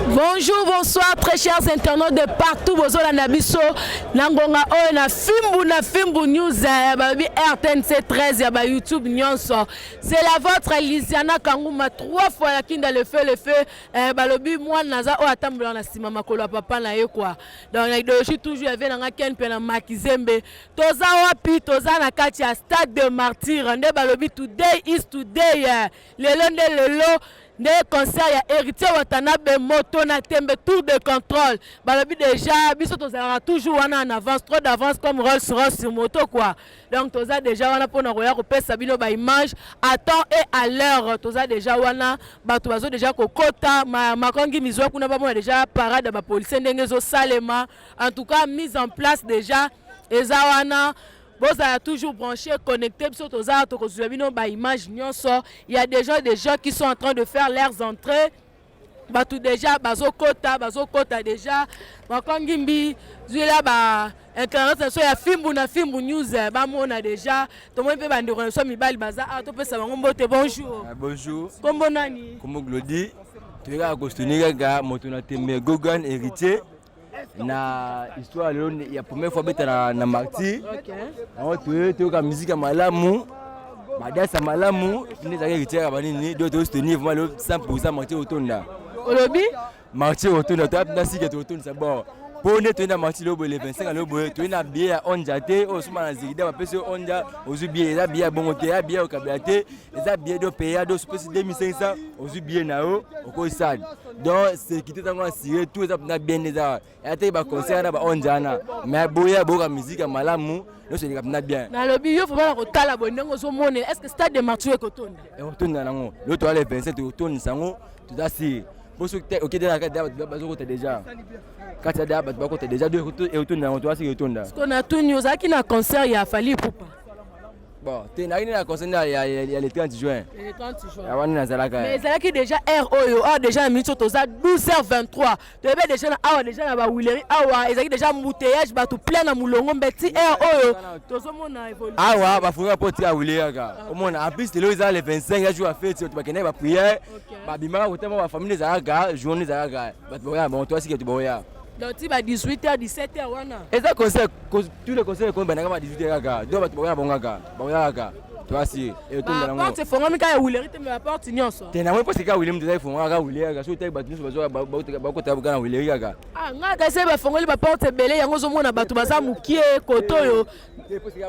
Bonjour, bonsoir, très chers internautes de partout. Bozolanda biso na ngonga oyo na Fimbu na Fimbu News eh, balobi RTNC 13 ya ba YouTube nyonso. C'est la vôtre Lisiana Kanguma trois fois la kinda le feu le feu eh, balobi mwana naza oyo atambola na sima makolo ya papa na ye quoi. Donc na idéologie toujours ya na nga Ken pe na Makizembe. Toza wapi? Toza na kati ya stade de martyr nde balobi today is today. Eh. Lelo nde lelo nde concert ya Héritier Watanabe moto na tembe tour de contrôle balobi déjà biso tozalaka toujours wana en avance trop d'avance comme Rolls Royce sur moto quoi donc toza déjà wana mpona koya kopesa bino ba image à temps et à l'heure toza déjà wana bato bazo déjà kokota makongi mizwa kuna bamona déjà parade ya bapolisier ndenge ezosalema en tout cas mise en place déjà eza wana. Bozala toujours branché, connecté, biso toza tokozwa bino ba image nyonso. Il y a déjà des gens qui sont en train de faire leurs entrées. Bato déjà bazokota, bazokota déjà. Bakangimbi zwila ba internet na biso ya Fimbu na Fimbu News eh, bamona déjà. Tomoni mpe bandeko na biso mibali baza awa topesa bango mbote. Bonjour. Ah, bonjour. Kombo nani? Kombo Glody. Toyekaka kosuni kaka moto na tembe Gogan héritier. Na histoire lelo ya première fois beta na, na martyr yango toye toyoka musique ya malamu badanse ya malamu nde ezalaki héritier ya banini donc tosoutenir vraiment lelo 100 martyr otonda. Olobi martyr otonda toya na sika totondisa bord mpo nde toye na martyr lelo boye le 25 lelo boye toye na billet ya onja te oyo osomba na zigida bapesi yo onja ozwi billet eza billet ya bongo te eza billet ya okabela te eza billet do paya do opesi 2500 ozwi billet na yo okosala donc sécurité ntango assuré tout eza mpena bien eza ya te baconcert na baonja wana mais boya boyoka musique ya malamu nyonso eleka mpena bien. Nalobi yo vraiment na kotala boye ndenge ozomonela, est ce que stade de martyr ekotonda? Ekotonda nango lelo toza le 27 tokotondisa yango toza sire mpo soki okende na kati bato bazokota déjà kati ya bato bakota déjà ekotonda yango toza sire etonda. Siko natuni ozalaki na concert ya Fally Ipupa? Bon, te nayaki nde na concert ya le 30 juin. Le 30 juin. Ya wana nazalaka. Mais ezalaki déjà heure oyo, awa déjà na minute oyo toza 12h23. Toyebi déjà na awa déjà na ba Huilerie awa ezalaki déjà embouteillage bato plein na mulongo mbeti heure oyo tozomona évolution. Awa bafunga po tia Huilerie kaka. Omona en plus lelo eza le 25 ya jour ya fête bato bakendaki ba prière babimaka kotama ba famille ezalaka journée ezalaka bato bakoya bango toa sika bato bakoya. Donc ti ba 18h 17h wana. Eza concert tous les concerts ekomi bandaka ba 18h kaka donc bato bakoya bango kaka bakoya kaka toasi etonda nango. Porte efongwami kaka ya Huilerie te mais ba porte nyonso. Te nango mpo sika Huilerie moto eza efongwaka kaka Huilerie kaka soki otali bato nyonso bakota kaka na Huilerie kaka. Ah ngai kasi bafongoli ba porte ebele yango ozomona bato baza mokie kote oyo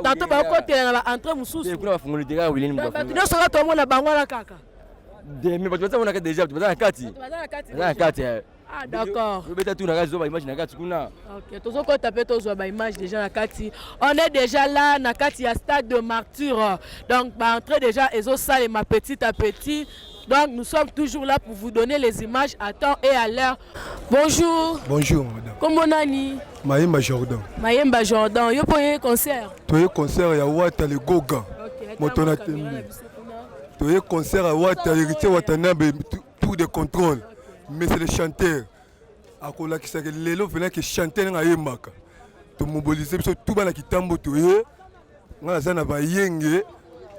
tanto bakotela na ba entrée mosusu. Kuna bafongoli te kaka Huilerie. Bato nyonso kaka tomona bango wana kaka. Mais bato baza monaka déjà bato baza na kati. Baza na kati. Ah d'accord. Obeta tout na kati ba image na kati kuna. OK, tozokota pe tozwa ba image déjà na kati. On est déjà là na kati ya stade de martyr. Donc ba entrée déjà ezosalema petit à petit. Donc nous sommes toujours là pour vous donner les images à temps et à l'heure. Bonjour. Bonjour madame. Kombo nani? Mayemba Jordan. Mayemba Jordan, yo po ye concert? Toye concert ya Wata le Goga. Okay, moto na tembe. Toye concert ya Wata héritier Watanabe tour de contrôle. Mais c'est le chanteur. Akolakisaka lelo vena ke chanteur nga ayembaka. Tomobiliser biso tout bana kitambo toye. Nga naza na bayenge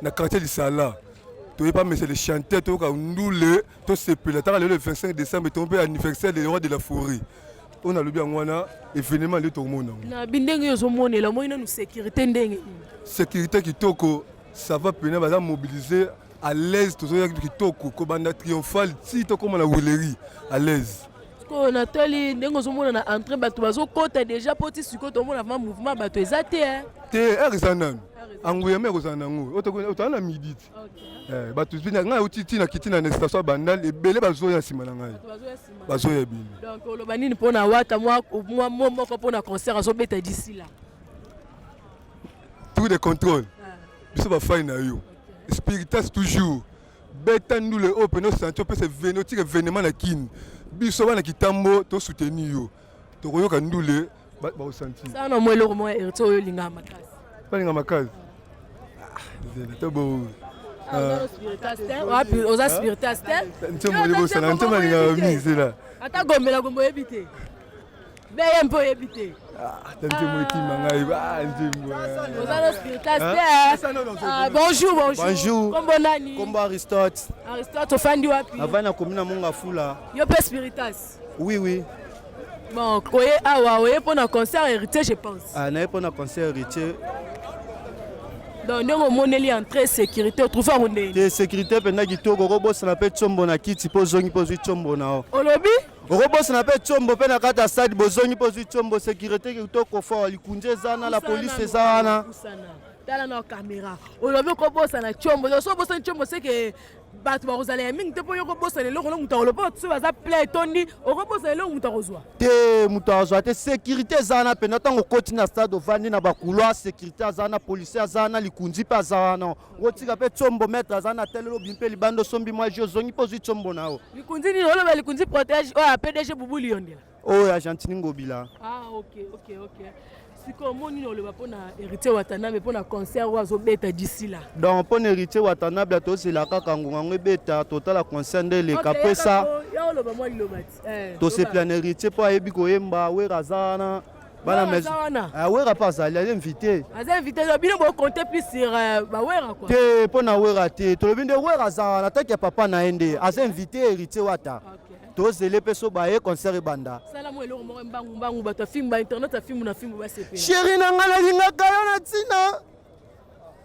na quartier Lisala. Toye pas mais c'est le chanteur toyoka ndule tosepela taka lelo le 25 décembre tombe anniversaire de roi de la forêt. Oyo nalobi yango wana événement nde tokomona yango. Na bindenge oyo ozomonela omoni nanu sécurité ndenge nini? Sécurité kitoko, ça va pena baza mobiliser à l'aise tozoya kitoko kobanda triomphal ti tokóma na Huilerie à l'aise. Sikoyo natali ndenge ozomona na entrée bato bazokota déjà po ti sikoyo tomona vraiment mouvement bato eza te. Te heure eza nanu anguyama ekozala nango otala na midi ti bato ngai auti ti na kiti na station ya Bandal ebele bazoya nsima na ngai bazoya bino. Donc oloba nini mpona Wata mwa moko mpona concert azobeta d'ici là? Tour de contrôle biso bafai na yo spiritas toujours beta ndule oyo pene osanti opesa otika événement na kini biso bana kitambo tosoutenir yo tokoyoka ndule bakosanti sana mwa eloko moko ya héritier oyo olingaka makasi. Balinga makasi to bo wapi oza spiritas te ntiomoli bosana ntioma alingaka mingi zela ata gombela gombo oyebi te. Beye mpe oyebi te. Ata nzembo ekima ngai, ba nzembo. Oza na spiritas te. Ah, bonjour, bonjour. Bonjour. Kombo nani? Kombo Aristote. Aristote, ofandi wapi? Navandi na commune ya Mongafula. Yo mpe spiritas? Oui. Bon, koye awa oye mpo na concert Héritier, je pense. Ah, naye mpo na concert Héritier. Donc ndenge omoneli entrée, sécurité, otrouve yango ndenge? Te, sécurité mpenza kitoko. Okobosana mpe tiombo na kiti mpo ozongi mpo ozwi tiombo na yo. Olobi? Okobosana mpe tiombo mpe na kati ya stade, bozongi mpo ozwi tiombo. Sécurité kitoko fort, likunzi eza na la police eza wana. Tala na caméra, olobi okobosana tiombo. So obosani tiombo, seke bato bakozala ya mingi te, mpo yo okobosana eloko no moto akoloba so baza plein, etondi, okobosana eloko, moto akozwa. Te, moto azwa te. Sécurité eza wana mpenza. Ntango okoti na stade, ovandi na bacouloir, sécurité aza wana, policier aza wana, likunzi mpe aza wana. Okotika mpe tiombo, maître aza na telelo, obi mpe libanda, osombi mwa jus, ozongi mpe ozwi tiombo na yo. Likunzi nini oloba? Likunzi protège oyo ya PDG Bubu Liondela? Oyo Argentine Ngobila. Ah, ok. Sikoyo omoni nini oloba mpona Héritier Watanabe, mpona concert oyo azobeta d'ici là? Donc mpo na Héritier Watanabe, tozela kaka ngonga yango ebeta, totala concert nde eleka pesa. Ya oloba mwa liloba ti. Tosepela na Héritier mpo ayebi koyemba. Wera aza wana, bana. Wera aza wana? Ah, Wera mpe azali, aza invité. Aza invité. Donc bino bocompte plus sur bawera quoi. Te, mpo na Wera te. Tolobi nde Wera aza wana taki ya papa na ye nde aza invité, Héritier Wata. Tozele mpe so baye, concert ebanda. Sala mwa eloko moko mbangu mbangu, bato afimbu ba internet, afimbu na fimbu basepela. Chéri na ngai, nalingaka yo na ntina.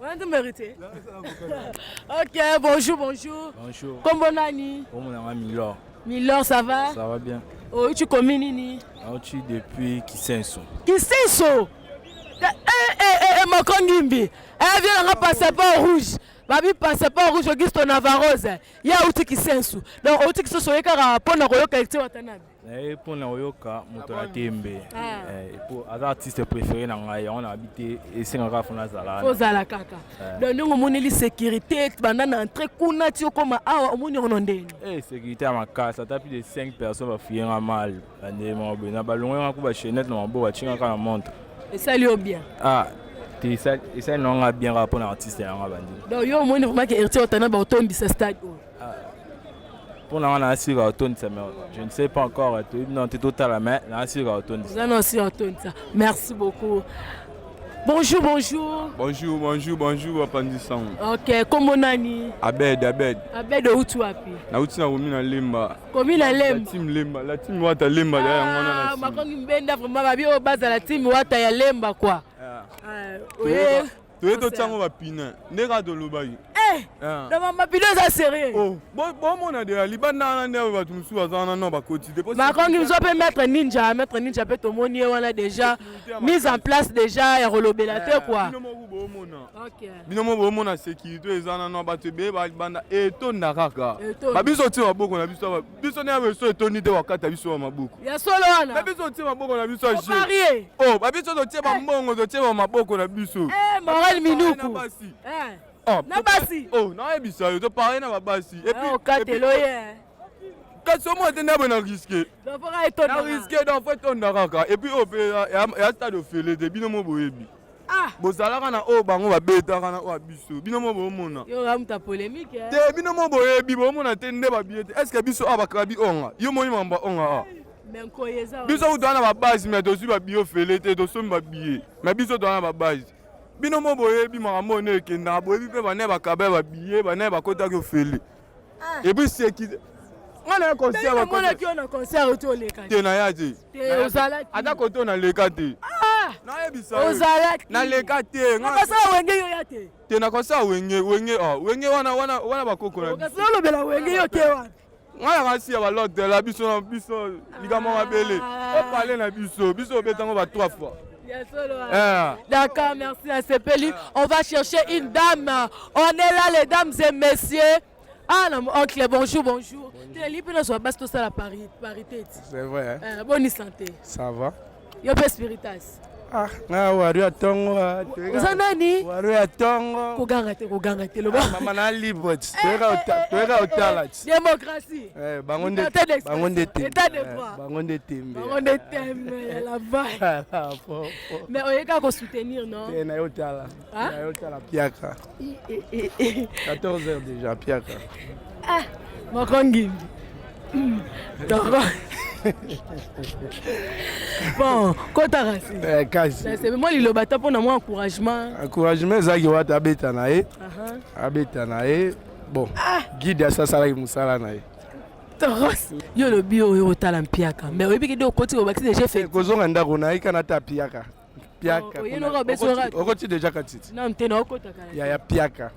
Wana nde mérité. Ok, bonjour, bonjour. Bonjour. Kombo nani? Kombo na nga Milor. Milor, ça va? Ça va bien. Outi commune nini? Nauti depuis Kisenso. Kisenso. Eh, eh, eh, moko ngimbi eh, vie nanga passeport rouge, babi passeport rouge. Augusto Navarose ye auti Kisensu. Donc outi Kisensu, oye kaka mpona koyoka Héritier Watanabe? Naye mpona koyoka moto ya tembe. Ah. Po aza artiste préféré na ngai, yango nayebi te esengaka fo nazala wana. Ozala kaka. Donc ndenge omoneli sécurité, banda na entrée kuna ti okóma awa, omoni yango na ndenge? Sécurité ya makasi, ata plus de 5 personnes bafuye nga mal, bandenge moko boye na balongwe nga ku bachaînette na maboko, batie nga kaka na montre. Esali yo bien? Ah te, esali na nga bien kaka mpona artiste yanga bandi. Donc yo omoni vraiment ke Héritier Watanabe otondisa stade oyo? Mpona nga naasika kotondisa, mais je ne sais pas encore, toyebi nano te, totala, mais naasika kotondisa. Oza na osi otondisa. Merci beaucoup. Bonjour, bonjour. Bonjour, bonjour, bonjour, bapanzi sango. Ok, kombo nani? Abed, Abed. Abed, outi wapi? Nauti na komi na Lemba. Komi na La Lemba. team Lemba, la team Wata Lemba da yango wana na Ah, nsima. Makongi mbenda vraiment, babi oyo bazala team Wata ya Lemba quoi. Ah. Ah, oye. Toye totiango bapine nde kaka tolobaki. Eh, donc mapino eza sérieux. Oh, bomona deya libanda wana nde bato mosusu baza wana no bakoti te. Makongi biso mpe maître ninja, maître ninja mpe tomoni ye wana déjà, mise en place déjà ya kolobela te quoi. Bino moko bomona. Ok. Bino moko bomona sécurité eza nano, bato ebele balibanda, etonda kaka. Etonda. Babiso otie maboko na biso awa, biso nde biso etondi te, wakata biso ya maboko. Ya solo wana. Babiso otie maboko na biso ya Oparie. Oh, babiso totie bambongo, totie bamaboko na biso. Eh, Morel Minuku. Na basi. Eh. Oh, Na basi. Oh, nayebisa yo, toparie na babasi. Et puis- Okatelo ye. Kasi omona te nde boye na risque. Donc foka etonda. Na risque, donc fo etonda kaka. Et puis oyo mpe ya stade ofele te, bino mo boyebi. Ah. Bozalaka na oyo bango babetaka na oyo ya biso, bino mo bomona. Yo oza moto ya polémique, eh. Te, bino mo boyebi, bomona te nde babie te. Est ce que biso awa bakabi onga yo moni mambo ya onga awa? Mais nkoyi eza wana. Biso kutu toza na babase, mais tozwi babillet ofele te, tosombi babillet, mais biso toza na babase. Bino mo boyebi makambo oyo nde ekendaka, boyebi mpe bane bakaba ya babillet, bane bakotaki ofele. Et puis sécurité, nga na ye concert. Namonaki yo na concert oti oleka. Te, naya te. Te, ozalaki. Ata kote oyo naleka te. Ah! Nayebisa yo. Ozalaki. Naleka te. Na concert Wenge, yo ya te? Te, na concert Wenge, Wenge, oh, Wenge wana wana wana bakoko na kasi olobela Wenge, yo te wana. Nga na kasi ya balotela biso na biso likambo mabele opale na biso, biso obetango ba trois fois. Ya solo. Eh. D'accord, merci à Sepeli. On va chercher une dame. On est là, les dames et messieurs. Ah, non, oncle, bonjour, bonjour. Tu es libre, nous sommes ça la parité. C'est vrai, hein? Bonne santé. Ça va. Yo pe spiritas? Ah, nga waru ya tongo. Ah, Oza nani? Waru ya tongo. Koganga te, koganga te, loba. Mama na libre ti. Toyeka otala ti. Démocratie. Eh, bango nde Liberté d'expression. bango nde tembe. État de Eh, droit. Bango nde tembe. Bango nde tembe ya la vaille. Mais oyeka ko soutenir, non? Te, na yo tala. Ah? Na yo tala piaka. Eh, eh, eh. 14 heures déjà piaka. Ah, moko ngimbi. Toro. Bon, kota kasi. Eh, kasi. C'est moi liloba ta pona moi encouragement. Encouragement ezalaki wata abeta na ye. Abeta na ye. Bon, ah. Guide asasalaki mosala na ye. Toros, yo olobi oyo otala mpiaka mais oyebi kede okoti obakisi deja effet. Kozonga ndako na ye kana ta piaka. Piaka. Okoti deja katiti. Non te na okota kala. Ya ya piaka.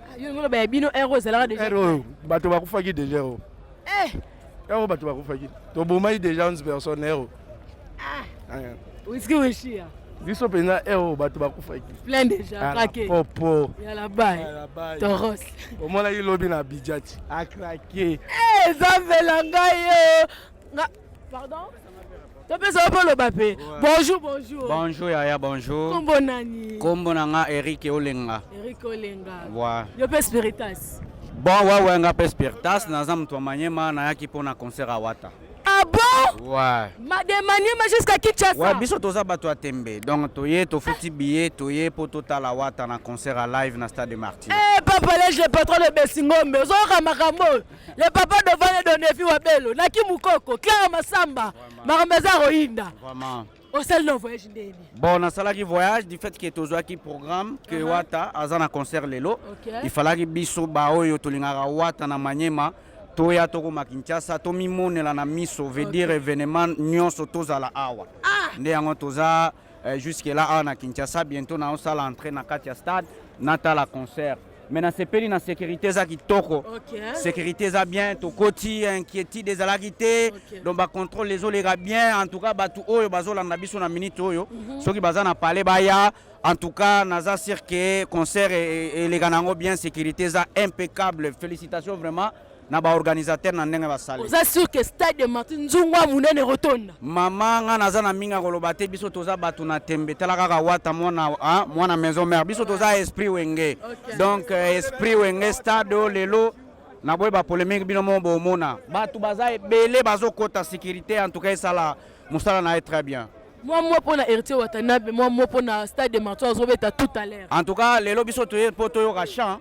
Ah, yo ngolo ba bino ero ezalaka deja. Ero bato bakufaki deja ero. Eh. Ero bato bakufaki. Tobomaki deja 11 personnes ero. Ah. Whisky wishia. Biso mpenza ero bato bakufaki. Plein deja craqué. Popo. Ya la baille. Toros. Omonaki lobi na Abidjan. A craqué. Eh, Nzambe na ngai yo. Nga pardon? Topesa yo mpe oloba mpe. Bonjour, bonjour. Bonjour yaya, bonjour. Kombo nani? Kombo na nga Eric Olenga. Eric Olenga. Ouais. Yo mpe Spiritas. Bon, ouais, ouais, nga mpe Spiritas, naza moto ya Manyema, nayaki mpo na concert ya Wata. Ah bon? Ouais. Ma de Maniema jusqu'à Kinshasa. Ouais, biso toza bato ya tembe. Donc toye tofuti billet, toye po totala Wata na concert à live na stade de Martyrs. Eh papa lege le patron de Besingombe, ozoyoka makambo oyo. Le papa devant le Donefi Wabelo, Naki Mukoko, Clara Masamba, makambo eza koyinda. Vraiment. Osali na voyage ndeni. Bon, nasalaki voyage du fait que tozwaki programme que uh -huh. Wata aza na concert lelo. Okay. Il fallaki biso baoyo tolingaka Wata na Manyema toya tokoma Kinshasa tomimonela na miso veut dire événement nyonso tozala awa. Ah. Nde yango toza euh, jusque là awa na Kinshasa bientôt naosala entrée na kati ya stade natala concert. Mais nasepeli na sécurité eza kitoko. Okay. Sécurité eza bien, tokoti inquiétude ezalaki te. Okay. Donc ba contrôle ezoleka bien en tout cas bato oyo bazolanda biso na minute oyo mm -hmm. soki baza na palais baya en tout cas naza sûr que concert eleka nango bien sécurité eza impeccable félicitations vraiment na baorganisateur na ndenge basali. Oza sûr que stade de Martyrs nzungu ya munene rotonda. Mama nga naza na mingi ya koloba te biso toza bato na tembe tala kaka wata mwana ah, mwana maison mère biso toza esprit wenge okay. Donc euh, esprit wenge stade oyo lelo naboyi ba polémique bino moko bomona bato baza ebele bazokota sécurité en tout cas esala mosala na ye très bien. Mwa mwa pona Héritier Watanabe, mwa mwa pona stade de Martyrs azobeta tout à l'heure. En tout cas lelo biso toye po toyoka chant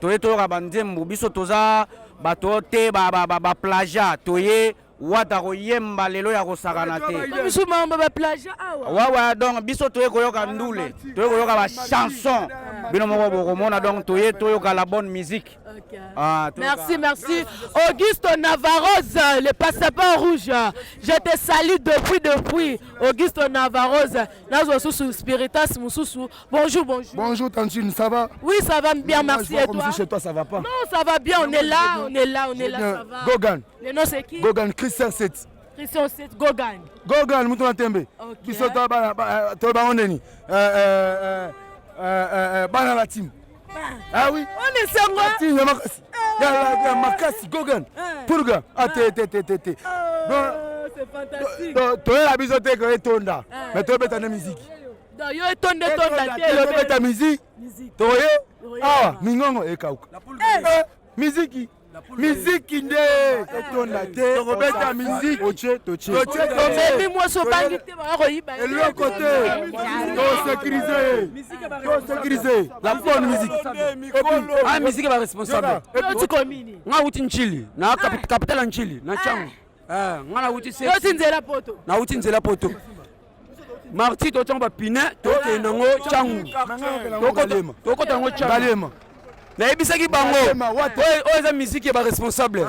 toye toyoka banzembo biso toza bato te ba, ba, ba, ba plagia toye wata koyemba lelo ya kosakana te biso mambo ba plagia awa wawa donc biso toye koyoka ndule toye koyoka ba chanson bino moko bokomona donc toye toyoka la bonne musique okay. Ah, merci, merci. Auguste Navarroz, le passeport rouge. Je te salue depuis, depuis. Auguste Navarroz, Nazo Susu, Spiritas Mususu. Bonjour, bonjour. Bonjour, Tantine, ça va? Oui, ça va bien, merci. Moi, je Et vois comme toi? si chez toi, ça va pas. Non, ça va bien, on est là, on est là, on est là, ça va. Gogan. Le nom, c'est qui? Gogan, Christian 7. Christian 7, Gogan. Gogan, mutu na tembe. Ok. Biso to bana to ba ondeni. Bana la team. Ah oui. On est sango. Team ya makasi. Ya ya makasi Gogan. Purga. Ah te te te te te. Oh, c'est fantastique. Toyela biso te ko etonda. Mais tobeta na musique. Donc yo etonda etonda te. Tobeta musique. Toye. Ah, mingongo ekauka. Musique. Miziki nde etonda te tokobeta miziki totie totie Tomemi mwasi obangi te baya koyiba ye. Eloko te tosécurise tosécurise la bonne musique. Ah, musique ba responsable. Yo ti komini. Nga wuti Nchili, na capitale ya Nchili, na Tshangu. Eh, nga na wuti Yo ti nzela poto. Na wuti nzela poto. Marti totiango ba pine tokende yango Tshangu. Tokota yango Tshangu. Nayebisaki bango oyo eza musique ya ba responsable.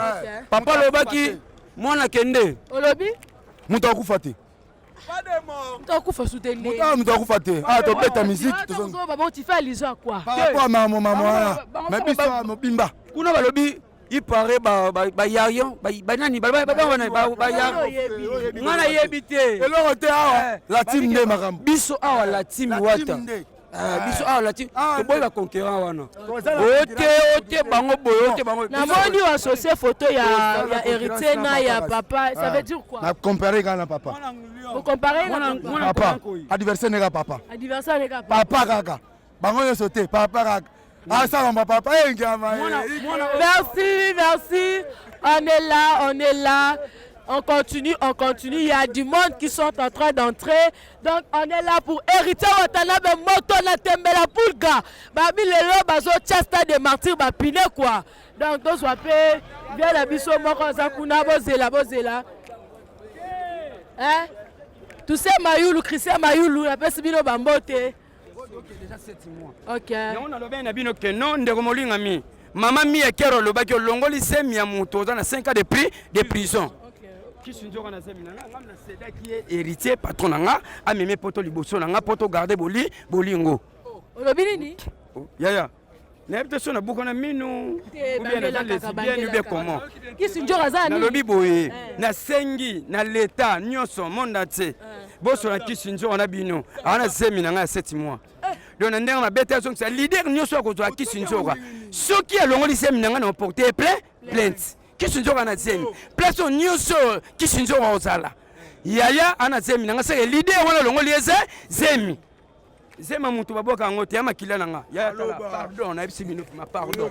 Papa alobaki mwana kende. Olobi? Moto akufa te. Moto akufa sute nde. Moto akufa te. Ah, tobeta musique. Baba, tu fais allusion à quoi? Par rapport à mama mama wana. Mais biso mobimba. Kuna balobi il paraît ba ba ba yarion ba ba nani ba ba ba ba ba ba yarion. Nga nayebi te. Eloko te awa. La team nde makambo. Biso awa la team wata. Biso awa la team toboyi ba conquérant wana. Ote ote bango boye ote bango. Namoni o associé photo ya ya héritier na ya papa, ça veut dire quoi? Na comparer kaka na papa. Vous comparez na papa? Papa, adversaire neka papa. Adversaire neka papa. Papa kaka. Bango nyonso te, papa kaka. Ah, ça va, papa. Eh, ngama, eh. Merci, merci. On est là, on est là. On continue, on continue. Il y a du monde qui sont en train d'entrer. Donc, on est là pour Héritier Watanabe, Moto na Tembela Pulga. Babi lelo bazo Chester de Martyrs ba pine quoi. Donc, tozo pe viens la biso moko za kuna bozela bozela. Eh? Toussaint Mayulu, Christian Mayulu, napesi bino bambote. Déjà 7 mois. Ok. Yango nalobaki na bino ke non ndeko molingami. Mama Mia Kero alobaki olongoli zemi ya moto oza na 5 ans de prix de prison. Kisi nzoka na zemi na nga nga nasedaki ye héritier patron na nga amemi poto liboso na nga poto garde boli bolingo. Olobi nini? Oh, yaya nayebi te so nabuka na minu ou bien naza lesbienne ou bien comment kisi njoka aza nini nalobi boye eh. nasengi na leta nyonso monde entier eh. bosola kisi njoka na bino awa na zemi na ngai ya 7 mois eh. donc na ndenge mabe te azongisa leader nyonso akozwa kisi njoka soki alongoli zemi na ngai na oporte plein plainte kisi njoka na zemi place oyo nyonso kisi njoka ozala yaya ana zemi na ngai seke leader wana alongoli ye zemi zema mutu babwaka yango te ya makila na nga ya tala pardon nayebisi bino ma pardon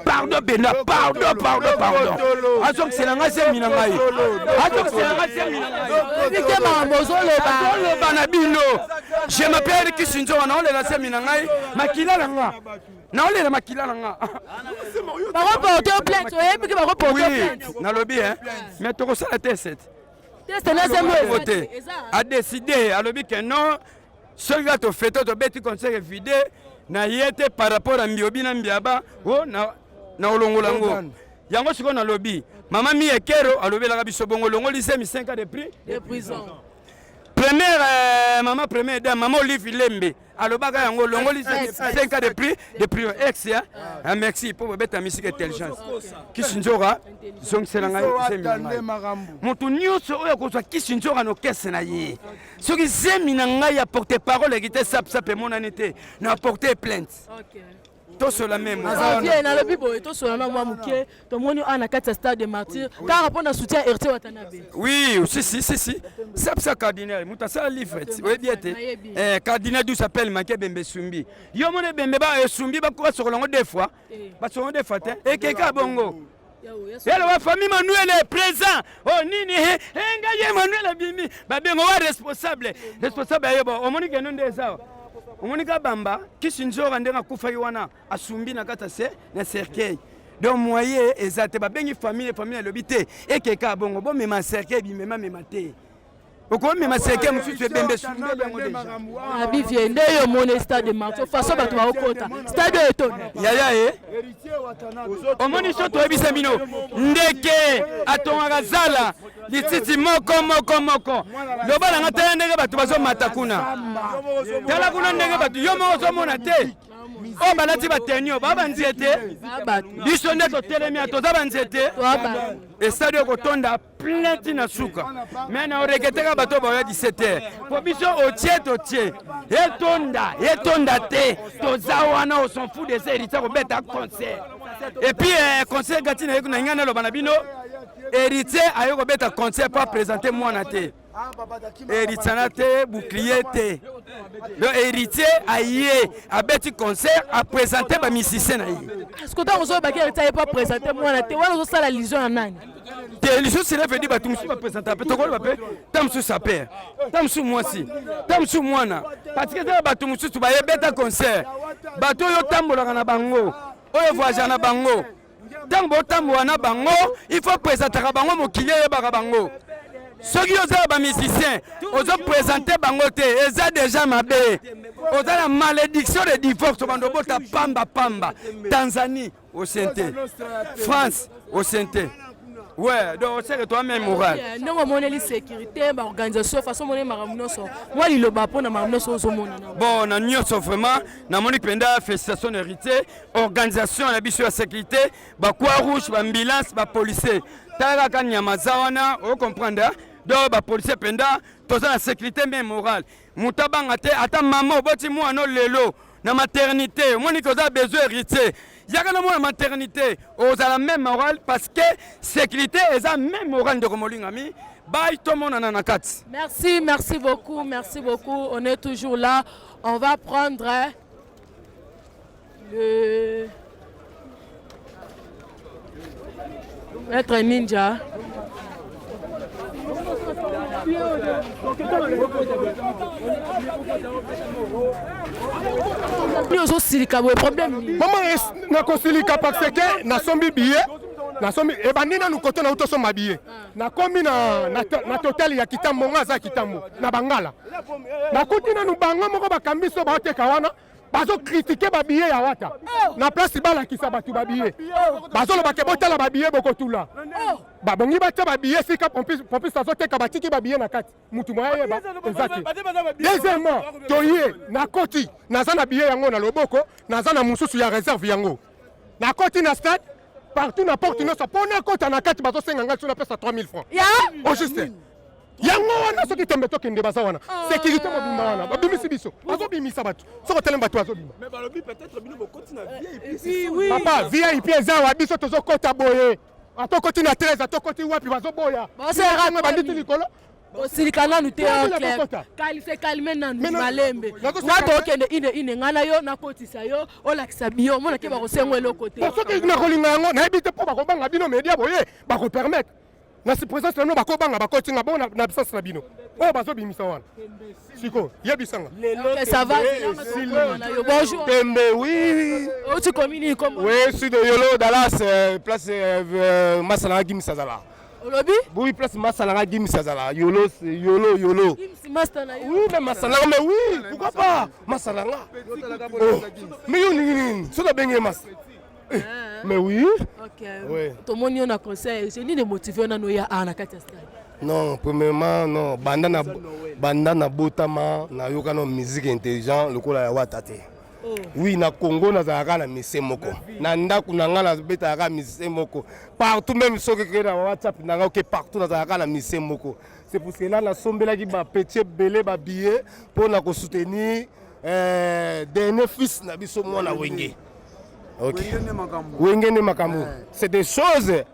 pardon benda pardon pardon pardon azongisela nga zemi na ngai azongisela nga zemi na ngai te makambo ozoloba azoloba na bino je m'appelle kisinzowa naolela zemi na ngai makila na nga naolela makila na nga bakoporte plainte oyebi ke bakoporte plainte nalobi mais tokosala te set test na zemi te adeside alobi ke non soki kaka tofete tobeti concert vide na ye te par rapport ya mbiobi na mbiaba o oh, na, na olongola yango yango sikoyo nalobi mama miekero alobelaka biso bongo olongoli zemi 5 ans de prix de prison première euh, mama première dame mama olive lembe alobaka yango olongoli 5 ans de prix de prison ex ya ah, merci mpo bobeta misika intelligence kisi nzoka zongisela ngai zemi na ngai moto nyonso oyo akozwa kisi nzoka na okese na ye soki zemi na ngai ya porte parole eki te sapsap emonani te na porte plainte tosola meme nalobi boye tosola na mwa moke tomoni awa na kati ya stade de martyr kaka mpo na soutien héritier watanabe oui si si si si sapsa cardinal moto asala livre oyebi ete eh, cardinal du s'appelle make ebembe esumbi yo mona ebembe esumbi basokola yango deux fois eh. basokola yango deux fois te ekeka bongo Hello, wa famille Manuel est présent. Oh nini eh, eh ngai ye Manuel abimi. Babengo wa responsable. Responsable ayeba. Omoni ke nde eza. Omoni ka bamba kisi nzora ndenge akufaki wana asumbi na kata se na cercueil. Donc moyen eza te babengi famille famille alobi te ekeka bongo bomema cercueil bimema mema te. okomema seke mosusu ebembe esundeli yango deja abivie nde yo omoni stade de martyr façon bato bakokota stade oyo etonda yaya ye omoni so toyebisa bino ndeke atongaka zala lititi moko moko moko loba nanga tala ndenge bato bazomata kuna tala kuna ndenge bato yo moko ozomona te oyo balati bateni oyo baa banzete biso nde totelemi toza banzete estade okotonda plein ti na suka me na oreketaka bato baoya 17 heures po biso otie totie etonda etonda te toza wana on s'en fout de ça héritier akobeta concert et puis eh, concert gati na ye na ngai naloba na bino héritier aye kobeta concert po apresente mwana te héritier te bouclier te donc héritier aye abeti concert apresente bamusicien na ye parceke ntango ozolobaki héritier aye po apresente mwana te wana ozosala lision ya nani te lisusu cela veut dire bato mosusu bapresenta mpe tokoloba mpe ta mosusu saper ta mosusu mwasi ta mosusu mwana parce que eza bato mosusu bayebeta concert bato oyo otambolaka na bango oyo voyagaka na bango ntango botambola na bango il faut presentaka bango mokili eyebaka bango soki oza ya bamusicien ozopresente bango te eza deja mabe oza na malédiction de divorce obanda obota pamba pamba tanzanie osente france osente ouais donc oseke toi même moral ndenge omoneli sécurité baorganisation façon omoneli makambo nyonso mwa liloba mpo na makambo nyonso ozomona bon na nyonso vraiment namoni mpenza félicitation héritier organisation na biso ya sécurité bacroix rouge baambulance bapolicier tala kaka nyama za wana ocomprendre donc bapolicier mpenza toza na sécurité même morale moto abanga te ata mama oboti mwana lelo na maternité omoni ke oza besoin héritier yaka na mwana maternité ozala même morale parce que sécurité eza même morale ndeko molingami bai tomonana na kati merci merci beaucoup merci beaucoup on est toujours là on va prendre le Maître Ninja. Nini ozosilika boye problème nini? Mama nakosilika parce que nasombi billet. Nasombi ebandi nanu koto na utosomba billet. Nakomi na, na, na total ya Kitambo, nga aza Kitambo na Bangala. Nakuti nanu bango moko bakambi so baoteka wana bazo critiquer ba billets ya Wata. Na place balakisa bato ba billets. Bazoloba ke botala ba billets bokotula. Babongi batia ba billets sika pompiste azoteka batiki ba billets na kati. Mutu moya yeba eza te. Deuxièmement, toye nakoti naza na billet yango na loboko, naza na mosusu ya réserve yango. Nakoti na stade partout na porte nyonso mpo nakota na kati bazosenga ngai so napesa 3000 francs. Au juste. Yango wana soki tembe tokende baza wana sécurité mobimba wana babimisi biso bazobimisa bato soki otelemi bato bazobima. Papa VIP eza awa biso tozokota boye atokoti na 13 atokoti wapi bazoboya banditi likolo osilika nanu te kalise kalme nanu malembe nga tokende ine ine nga na yo nakotisa yo olakisa biyo omona ke bakosengo eloko te soki nakolinga yango nayebi te mpo bakobanga bino media boye bakopermettre na si présence na bino bakobanga bakoti nga bongo na absence na bino oyo bazobimisa wana sikoyo yebisanga tembe oui outi commune oui sud yolo Dallas euh, place euh, euh, masala gimisa zala olobi oui place masala nga gims azala yolo yolo yolo oui mais masala mais oui pourquoi pas masala nga oh. Mais yo nini nini soki abenge masa eh, mais oui. Ok. Ouais. Tomoni yo na conseil, c'est nini motivé na noya a na kati ya stade? Non, premièrement non, banda na banda na botama na yoka no musique intelligent lokola ya wata te. Oh. Oui, na Congo nazalaka na musicien moko. Na ndako na nga nabetaka kaka musicien moko. Partout même soki ke na WhatsApp na nga oke partout nazalaka na musicien moko. C'est pour cela nasombelaki ba petit ebele ba billets mpo na ko soutenir euh, dernier fils na biso mwana Wenge. Ok. Wenge nde makambo. C'est des choses.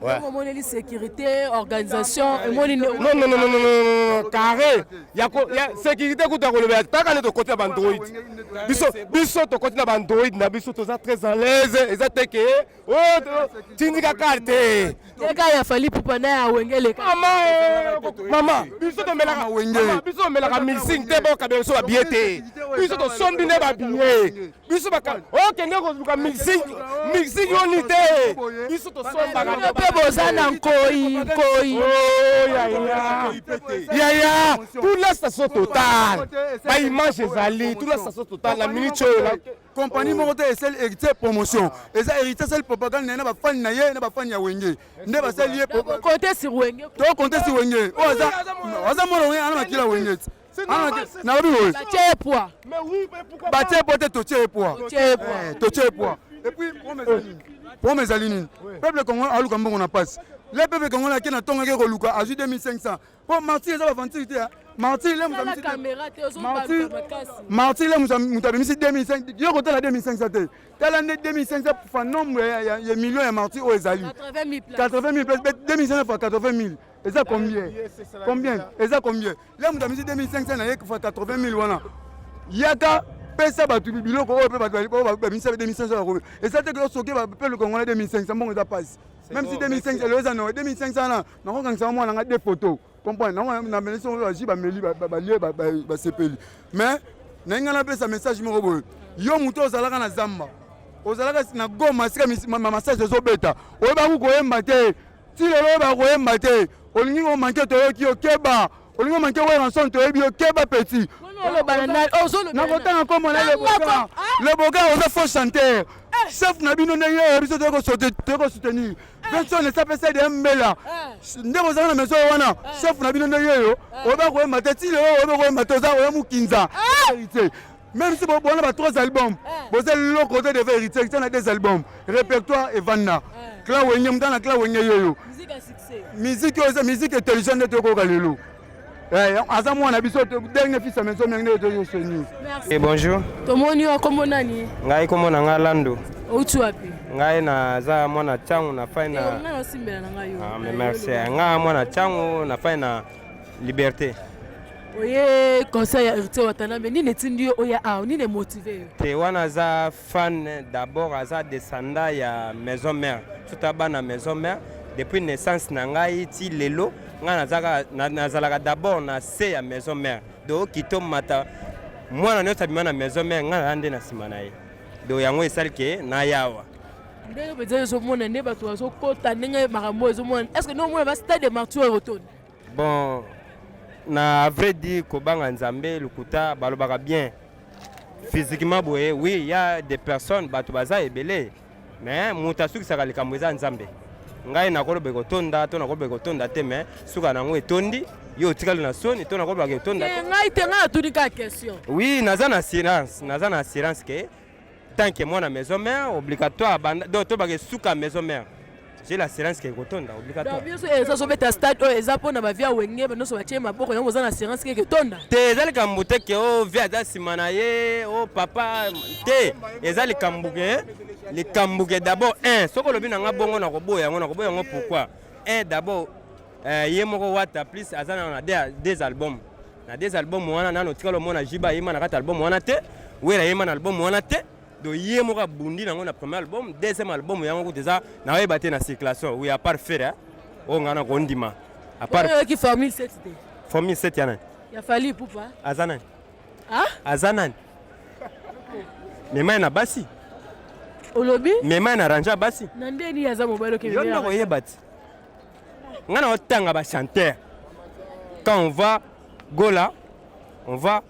Ouais. omoneli sécurité organisation emoni non non non non non non carré ya ko ya sécurité kuta kolobela taka nde tokoti na bandroid biso biso tokoti na bandroid na biso toza très à l'aise eza te ke oh tindika carte teka ya Fally Ipupa na ya Wenge leka mama eh, mama biso tomelaka wenge biso tomelaka mixing te bokabela biso babiye te biso tosombi nde babiye biso baka okende koluka mixing mixing oni te biso tosombaka mpe boza na nkoi nkoi oh, yaya yaya tuna station totale baimage ezali tuna station totale na minute oyo compagnie moko te esali héritier promotion eza héritier asali propagande na ye na bafani na ye na bafani ya wenge nde basali ye compte sur wenge to compte sur wenge oyo aza aza mwana wenge ana makila wenge ti nalobi boye batie poids batie poids te totie poids totie poids et puis problème ezali nini peuple congolais aluka mbongo na pasi le peuple congolais ake na ntongo ake koluka azwi 2500 po martyr eza baventure te martyr le martyr le moto abimisi 2500 yo kotala 2500 te tala nde 2500 fa nombre ya million ya martyr oyo ezali 80 000 place 2500 fois 80 000 eza combien combien eza combien le moto abimisi 2500 na ye fois 80 000 wana yaka pesa bato biloko oyo mpe bato babimisa 2500 eza te soki mpe lokongo na 2500 mbongo eza pasi même si 2500 elo eza no 2500 wana nakokangisa mwana nga de photo comprendre na melesi oyo bazwi bameli balie basepeli mais naye ngai napesa message moko boye yo moto ozalaka na zamba ozalaka na goma esika massage ezobeta oyebaki koyemba te ti lelo oyebaka koyemba te olingi omanke toyoki yo keba olingi omanke weranson toyebi yo keba petit nakotanga nkombo na leboka leboka oza faux chanteur chef na bino ndenge oyo biso toyei kosoutenir Vincent esa pesa de mbela nde bozala na maison wana chef na bino ndenge oyo oyeba koyemba te ti lelo oyeba koyemba te oza oya mokinza héritier même si bona ba trois albums boza eloko te devant héritier héritier na deux albums répertoire evanda clan wenge moto na clan wenge yeyo musique oyo eza musique intelligent nde toyokoyoka lelo Eh, aza mwana biso dernier fils ya maison mère nde tozo soutenir. Eh, bonjour. Tomoni yo kombo nani? Ngai kombo na ngai Lando. Outi wapi? Ngai naza mwana Tshangu na fai na. Eh, ngai nasimbela na ngai yo. Ah, mais merci. Ngai mwana Tshangu na fai na Liberté. Oye conseil ya Héritier Watanabe nini etindi yo oya awa nini emotive yo? Te wana aza fan d'abord aza descendant ya maison mère surtout bana maison mère depuis naissance na ngai ti lelo ngai nazalaka d'abord na se ya maison mère donc okita omata mwana nyonso abima na maison mère ngai naza nde na nsima na ye donc yango esali ke nayawa. Ndenge mpenza ezomona nde bato bazokota ndenge makambo oyo ezomona, est ce que nde omona ba stade de martyr oyo ekotonda? Bon, na vrai dire, kobanga Nzambe, lokuta balobaka bien physiquement boye, oui, il y a des personnes, bato baza ebele, mais moto asukisaka likambo eza Nzambe. Ngai nakoloba ekotonda to nakoloba ekotonda te, mais suka nango etondi, yo otikali na soni to nakolobaka etonda te. Ngai te, ngai natuni kaka question. Oui, naza na assurance, naza na assurance ke tant que mwana maison mère obligatoire banda donc tobaka esuka maison mère, j'ai l'assurance ke ekotonda obligatoire. Donc biso eza zobeta stade oyo eza mpona bavie ya Wenge nyonso batie maboko yango, boza na assurance ke etonda? Te, eza likambo te ke o vie aza nsima na ye o papa te. Eza likambo ke, likambo ke d'abord un, soki olobi na nga bongo, nakoboya yango, nakoboya yango. Pourquoi? Un, d'abord ye moko Wata plus aza na deux albums. Na deux albums wana, nano tikala omona Jiba ayema na kati album wana te, Wera ayema na album wana te. Donc ye moko abundi nango na premier album. Deuxième album yango kutu eza nayeba te na circulation. Oui, à part Ferre oyo ngai nakondima, à part oyoki Formule 7 te? Formule 7 ya nani? Ya Fally Ipupa. Aza nani? Aza nani? Mema ye na basi. Olobi? Mema ye na range ya basi. Na ndeni aza mobali? Oke, yo nde koyeba ti ngai na otanga bachanteur. Quand on va Gola, on va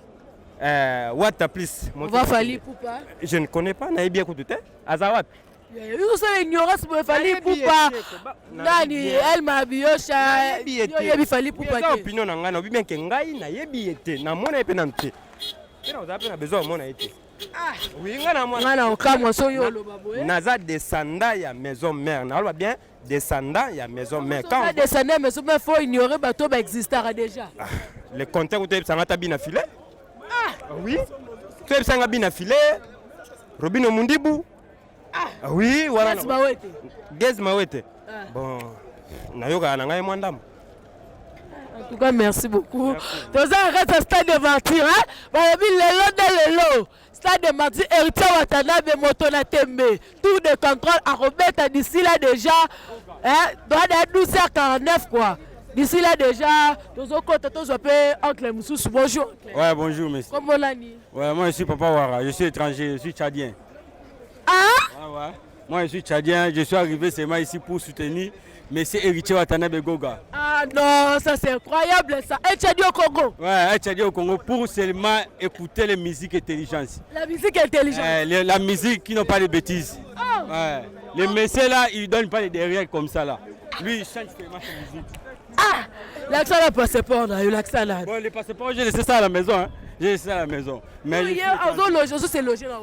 Wata plus. On va Fally Ipupa. Je ne connais pas, nayebi ye kutu te. Aza wapi? Osala ignorance boye, Fally Ipupa nani? Elma Biosha, oyebi Fally Ipupa te? Opinion na ngai, nayebi bien ke ngai nayebi ye te, namona ye mpe nanu te, mpe nakozala mpe na besoin omona ye te. Oui, ngai na ngai na okamwa so yo oloba boye. Naza descendant ya maison mère, naloba bien, descendant ya maison mère. Quand descendant ya maison mère, faut ignorer bato baexistaka déjà. Ah, le contraire, toyebisanga ata bina filet. Ah oui, toyebisanga bina filet, Robino Mundibu. Ah oui, wana Gaz Mawete. Gaz Mawete. Ah. Bon, nayokaka na ngai mwa ndambo. En tout cas, merci beaucoup. Toza na kati ya stade de martyr, hein? Balobi lelo nde lelo. Stade de martyr, Héritier Watanabe, moto na tembe. Tour de contrôle akobeta d'ici là déjà, hein? Droit de 12h49 quoi. D'ici là déjà, tozokota tozwa mpe oncle mosusu. Bonjour. Ouais, bonjour monsieur. Kombo nani? Ouais, moi je suis Papa Wara, je suis étranger, je suis tchadien. Ah? Ouais. Moi je suis tchadien, je suis arrivé seulement ici pour soutenir Monsieur Héritier Watanabe Goga. Ah non, ça c'est incroyable ça. Un Tchadien au Congo. Ouais, un Tchadien au Congo pour seulement écouter les musiques intelligentes. La musique intelligente. La musique qui n'a pas de bêtises. Oh. Ouais. Les messieurs là, ils ne donnent pas les derrière comme ça là. Lui, il chante seulement sa musique. Ah, l'accent là, passeport là, l'accent là. Bon, le passeport, j'ai laissé ça à la maison. Hein. J'ai laissé ça à la maison. Mais je, suis c'est logé là.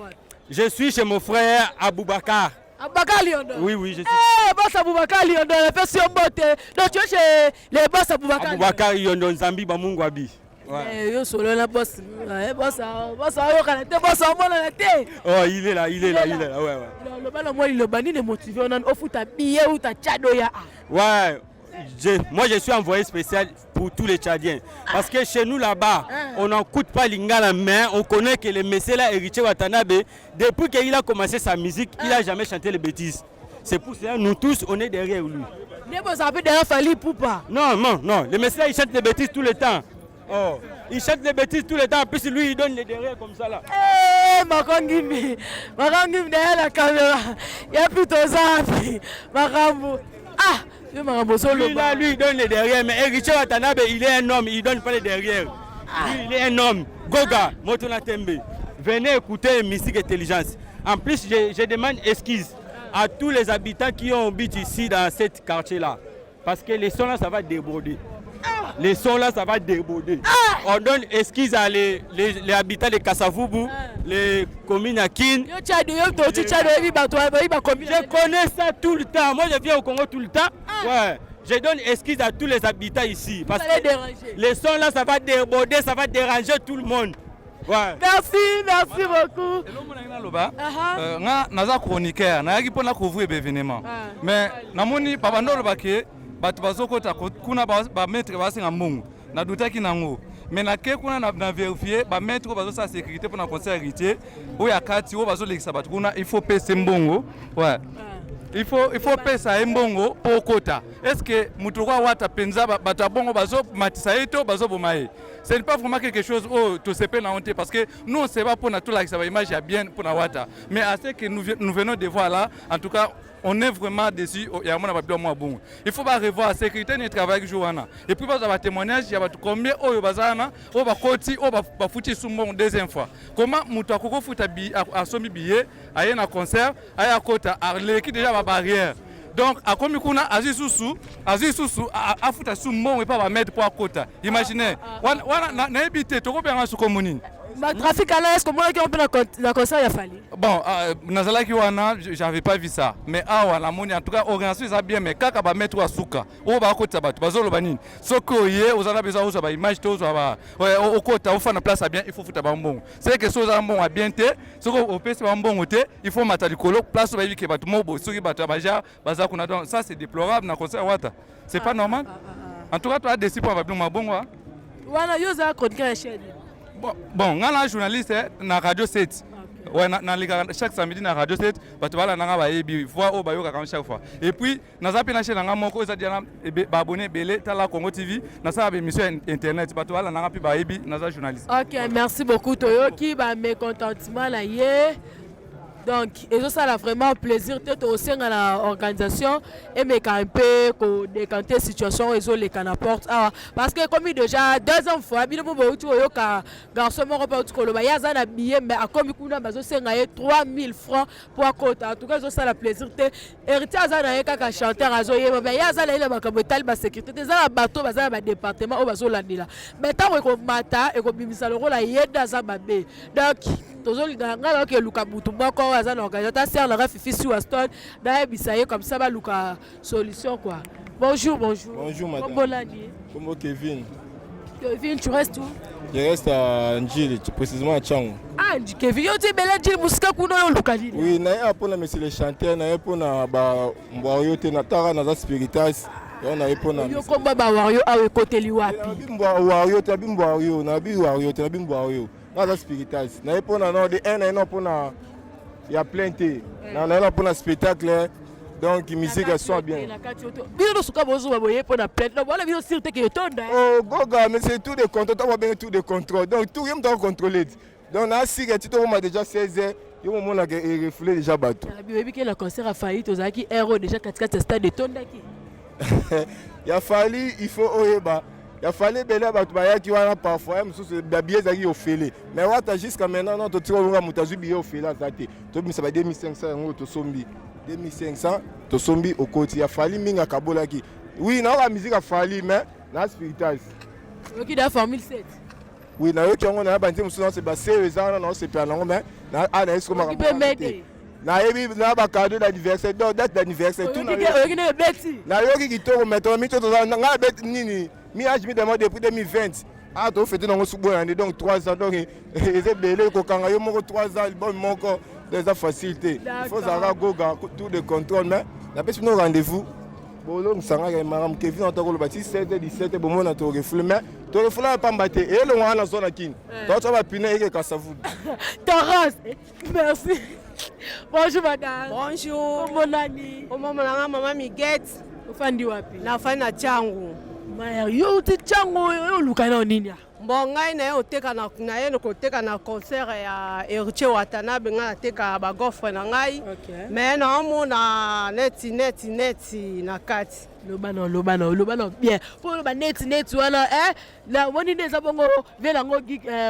Je suis chez mon frère Aboubakar. Aboubakar Liondo. Oui, je suis. Eh, boss Aboubakar Liondo, la fait sur mbote. Donc tu es chez les boss Aboubakar. Aboubakar Liondo Nzambi Bamungu Abi. Ouais. Yo solo na boss, boss, boss ayokana te, boss amonana te. Oh, il est là, il est là, il est là, ouais. Loba na mwa liloba nini motivé nani ofuta billet uta Tchad oya? Ouais. Moi, je suis envoyé spécial pour tous les Tchadiens. Parce que chez nous là-bas, on n'écoute pas Lingala, mais on connaît que le monsieur là, Héritier Watanabe, depuis qu'il a commencé sa musique, il n'a jamais chanté les bêtises. C'est pour cela, nous tous, on est derrière lui. Derrière Fally Ipupa? Non, non, non. Le monsieur là, il chante des bêtises tout le temps. Oh, il chante des bêtises tout le temps. En plus, lui, il donne les derrière comme ça là. Eh, Makongimi, Makongimi derrière la caméra. Il y a plutôt ça. Makambo. Ah, lui là, lui, il donne les derrière. Mais Héritier Watanabe, il est un homme, il ne donne pas les derrière. Lui, il est un homme. Goga, Motona Tembe. Venez écouter musique intelligence. En plus, je demande excuse à tous les habitants qui ont habité ici dans cette quartier-là. Parce que les sons là, ça va déborder. Les sons là, ça va déborder. On donne excuse à les habitants de Kasavubu, les communes à Kin. Je connais ça tout le temps. Moi, je viens au Congo tout le temps. Ouais. Je donne excuse à tous les habitants ici. Parce que les sons là, ça va déborder, ça va déranger tout le monde. Ouais. Merci, merci beaucoup. Naloba nga naza chroniqueur, nayaki mpona couvrir baévénement, mais namoni babanda oloba ke bato bazokota kuna, bamaître basenga mbongo, nadutaki nango, mais nake kuna na vérifie bamaître oyo bazosala sécurité mpona concert Héritier oyo ya kati, oyo bazolekisa bato kuna, il faut pese mbongo, ouais. Il faut, il faut pesa ye mbongo mpo okota. Est ce que moto lokola Wata mpenza bato ya bongo bazomatisa ye to bazoboma ye? Ce n'est pas vraiment quelque chose oyo tosepeli na yango te, parce que nous on se bat mpona tolakisa baimage ya bien mpona Wata, mais à ce que nous, nous venons de voir là, en tout cas on est vraiment déçu. Ya mona babilo mwa bongo, il faut ba revoir sécurité ni travail jour wana, et puis bazwa batémoignage ya bato combien oyo baza wana, oyo bakoti, oyo bafuti su mbongo deuxième fois. Comment moto akoki kofuta, asombi billet, aye na concert, aye akota, aleki déjà babarrière, donc akomi kuna, azwi susu, azwi susu, afuta su mbongo epa bamaître mpo akota? Imagine wana, nayebi te tokobenga su kombo nini. Batrafic ala, est ce que omonaki yango mpe na concert ya Fally? Bon, nazalaki wana, j'avais pas vu ça, mais awa namoni. En tout cas organisation eza bien, mais kaka bamaître oyo asuka oyo bakotisa bato bazoloba nini? Soki oye, oza na besoin ozwa baimage te, ozwa, okota, ofanda place ya bien, il faut futa bambongo. C'est que soki oza na mbongo ya bien te, soki opesi bambongo te, il faut mata likolo, place oyo bayebi ke bato moko boye, soki bato ya bajar baza kuna. Donc ça, c'est déplorable na concert Wata, c'est pas normal. En tout cas toa déçu mpo babilo mabongo. Wana yo ozala chroniqueur ya chaîne? Bon, nga na journaliste na Radio 7. Ouais, nalekaka chaque samedi na Radio 7, bato balandanga, bayebi voix oyo bayokaka chaque fois. Et puis naza mpe na chaîne nanga moko, eza diana baabonné ebele, tala Congo TV. Nasala baémission ya internet, bato balandanga mpe bayebi naza journaliste. Ok, merci beaucoup. Toyoki bamécontentement na ye, donc ezosala vraiment plaisir te. Tokosenga na organisation emeka mpe kodécanter situation oyo ezoleka na porte awa, parce que ekomi déjà deuxième fois. Bino mo bouti koyoka garçon moko mpe auti koloba ye aza na billet, mais akomi kuna, bazosenga ye 3000 francs mpo akota. En tout cas ezosala plaisir te. Héritier aza na ye kaka chanteur, azoyeba, mais ye aza na ye na makambo etali basécurité te. Eza na bato baza na badépartement oyo bazolandela, mais ntango ekomata, ekobimisa lokola ye nde aza mabe. Donc tozolinga, ngai nayoki eluka mutu moko oyo aza na organisateur, sœur nanga Fifi Siwaston, nayebisa ye comme ça baluka solution quoi. Bonjour, bonjour. Bonjour madame. Kombo nani? Kombo Kevin. Kevin, tu restes où? Je reste à Ndjili, précisément à Tshangu. Ah, Kevin, yo ti ebele Ndjili mosika kuna, oyo oluka nini? Oui, naye mpona monsieur le chanteur, naye mpona bambwayo te, nataka naza spiritas yango, naye mpona Yo komba bawario awa ekoteli wapi? Wario te, nabi mbwario, nabi wario te, nabi mbwario. Naza spiritas, naye mpona no de un, naye no mpona ya plein te, naye na mpona spectacle, donc musique soit bien. Bino nyonso bozwa boye mpo na plainte wana, bino sûr te ke etonda? Oh goga, mais c'est tout de contrôle, ntango babenge tout de contrôle, donc tout ye moto akocontrôle. Donc na sika ti tokoma déjà 16 heures, yo momonaka erefule déjà bato. Oyebi ke na concert ya Fally tozalaki heure oyo déjà katikati ya stade etondaki. Ya Fally, il faut oyeba, ya Fally ebele ya bato bayaki wana, parfois ya mosusu babillet ezalaki ofele, mais Wata jusqu'à maintenant non, totika olonga moto azwi billet ofele aza te. Tobimisa ba 2500 yango, tosombi 2500, tosombi, okoti. Ya Fally mingi akabolaki. Oui, nayoka musique ya Fally, mais na spiritas. Oyoki da formule 7? Oui, nayoki yango, nayeba nze mosusu, naose baseo eza wana, naosepela nango, mais a nayebi siko makambo te. Nayebi na bacadeau d'anniversaire, donc date d'anniversaire tout. Oyoki nde ebeti? Nayoki kitoko, mais tomi to toza ngai abeti nini, mi age mi demande depuis 2020. Ah, tofete nango suboya nde, donc 3 ans, donc eza ebele kokanga yo moko 3 ans album moko, donc eza facile te. Il faut ozalaka goga, tour de contrôle. Mais napesi bino rendez-vous, bolongisangaka makambo. Kevin ata koloba ti 7 17, bomona torefule, mais torefule ya pamba te, elongo wana zwa na kini, totya bapine ekeka savubu. Torres, merci. Bonjour madame. Bonjour. Kombo nani? Kombo nanga mama Miguette. Ofandi wapi? Nafandi na Tshangu. Maya, yo uti Tshangu, oyo oluka nao nini? Bon, ngai naye oteka na naye koteka na concert ya Héritier Watanabe. Ngai nateka bagaufre na ngai, mais naomona neti neti neti na kati. Loba na, loba na, loba na bien mpo oloba neti neti wana. Namoni nde eza bongo vie nango